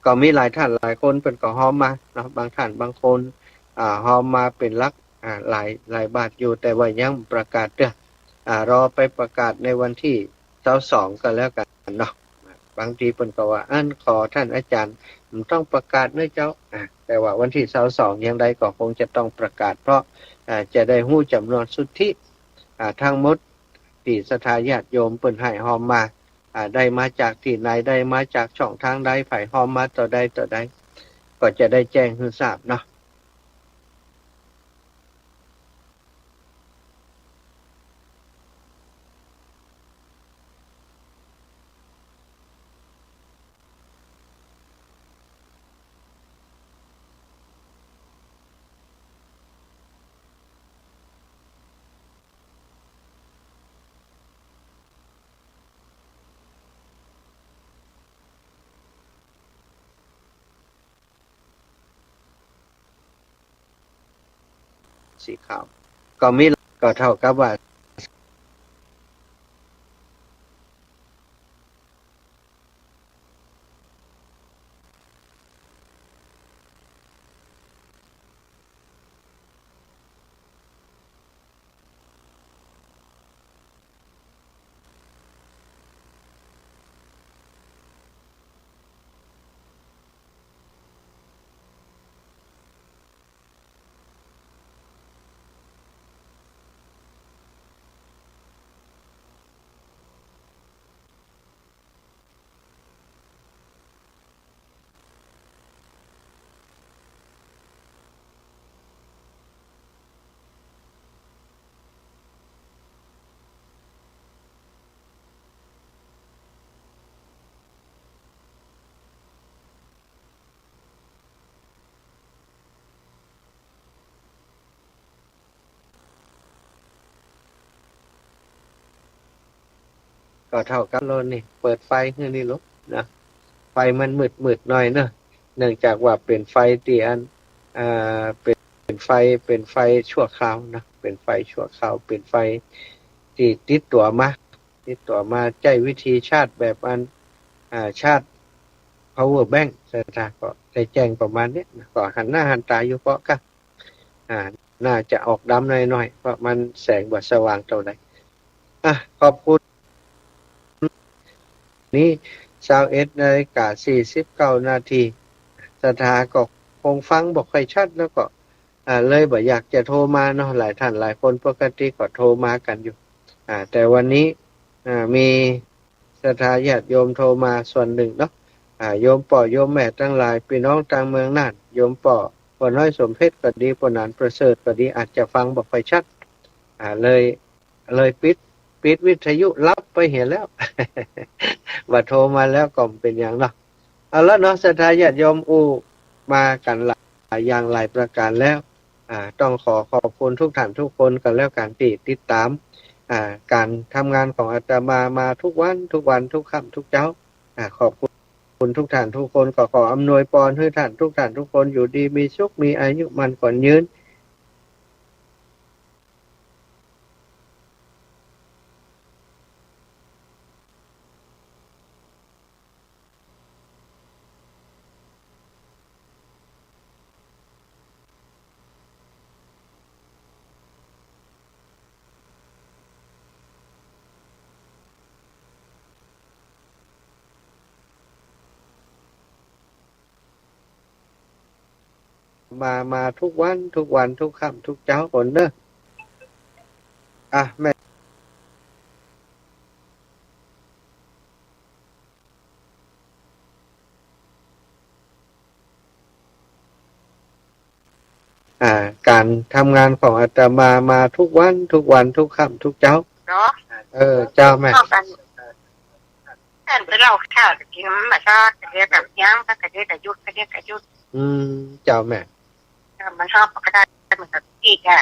ก็มีหลายท่านหลายคนเปิ้นก็ฮอมมาเนาะ บางท่านบางคน อ่า ฮอมมาเป๋นหลัก อ่า หลาย หลายบาทอยู่ แต่ว่ายังประกาศเตื้อ อ่า รอไปประกาศในวันตี้ซาวสองก็แล้วกั๋นเนาะ บางทีเปิ้นก็ว่า อั้นขอท่านอาจ๋ารย์บ่ต้องประกาศเน้อเจ้า อ่า แต่ว่าวันตี้ซาวสองอย่างใดก็คงจะต้องประกาศ เพราะ อ่า จะได้ฮู้จ๋ำนวนสุทธิ อ่า ตึงหมดตี้ศรัทธาญาติโยมเปิ้นหื้อฮอมมา อ่า ได้มาจากตี้ไหน ได้มาจากช่องตางใด ใผฮอมมาเต้าใดเต้าใด ก็จะได้แจ้งหื้อทราบเนาะ สีขาว ก็มี ก็เต้ากับว่าก็เต้ากับโลนี่ เปิดไฟหื้อนี่ลูกนะ ไฟมันมืดๆ หน่อยเนาะ เนื่องจากว่าเป๋นไฟตี้อัน อ่า เป๋น เป๋นไฟ เป๋นไฟชั่วคราวนะ เป๋นไฟชั่วคราว เป๋นไฟตี้ติดตั๋วมา ติดตั๋วมา ใจ๊วิธีชาร์จแบบอัน อ่า ชาร์จ power bank ศรัทธา ก็ได้แจ้งประมาณนี้นะ ก็หันหน้าหันต๋าอยู่เปาะก้า อ่า น่าจะออกดำหน่อยๆ เพราะมันแสงบ่สว่างเต้าใด อ่ะ ขอบคุณ นี้ ซาวเอ็ดนาฬิกาสี่สิบเก้านาที ศรัทธาก็คงฟังบ่ค่อยชัด แล้วก็ อ่า เลยบ่อยากจะโทรมาเนาะ หลายท่านหลายคนปกติก็โทรมากั๋นอยู่ อ่า แต่วันนี้ อ่า มีศรัทธาญาติโยมโทรมาส่วนนึ่งเนาะ อ่า โยมป้อโยมแม่ตังหลาย ปี้น้องตางเมืองน่าน โยมป้อ ป้อน้อยสมเพชรก็ดี ป้อหนานประเสริฐก็ดี อาจจะฟังบ่ค่อยชัด อ่า เลย เลยปิด ปิดวิทยุหลับไปเหียแล้ว บ่าโทรมาแล้วก็บ่เป๋นหยังเนาะ เอาละเนาะ ศรัทธาญาติโยมอู้มากั๋นหลายอย่างหลายประก๋านแล้ว อ่า ต้องขอขอบคุณทุกท่านทุกคนก็แล้วกั๋นตี้ติดต๋าม อ่า ก๋านทำงานของอาตมามาทุกวัน ทุกวัน ทุกค่ำ ทุกเจ๊า อ่า ขอบคุณทุกท่านทุกคน ก็ขออำนวยปอนหื้อท่านทุกท่านทุกคนอยู่ดีมีสุข มีอายุมั่นขวัญยืน มา มาทุกวัน ทุกวัน ทุกค่ำ ทุกเจ๊าโหนเน่อ อ่ะ แม่ เ อ่า ก๋านทำงานของอาตมามากู้วันกู้วันกู้ค่ำกู้เจ๊า เนาะ เออ เจ้าแม่ ก็กัน ต้านไปเล่าข้าวกิ๋นมันบ่ชอบ กะเดียวกะยัง กะเดียวกะหยุด กะเดียวกะหยุด อืม เจ้าแม่ เออ มันชอบก็ได้ มันก็ติดอ่ะ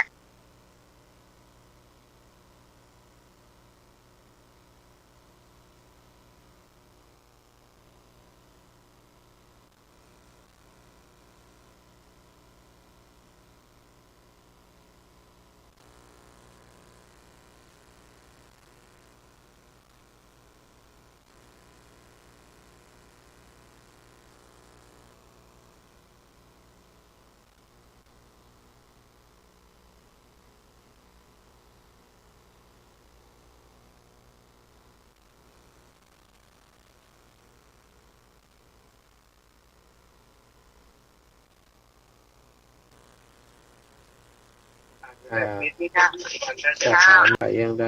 อ่า จะถามว่าอย่างใด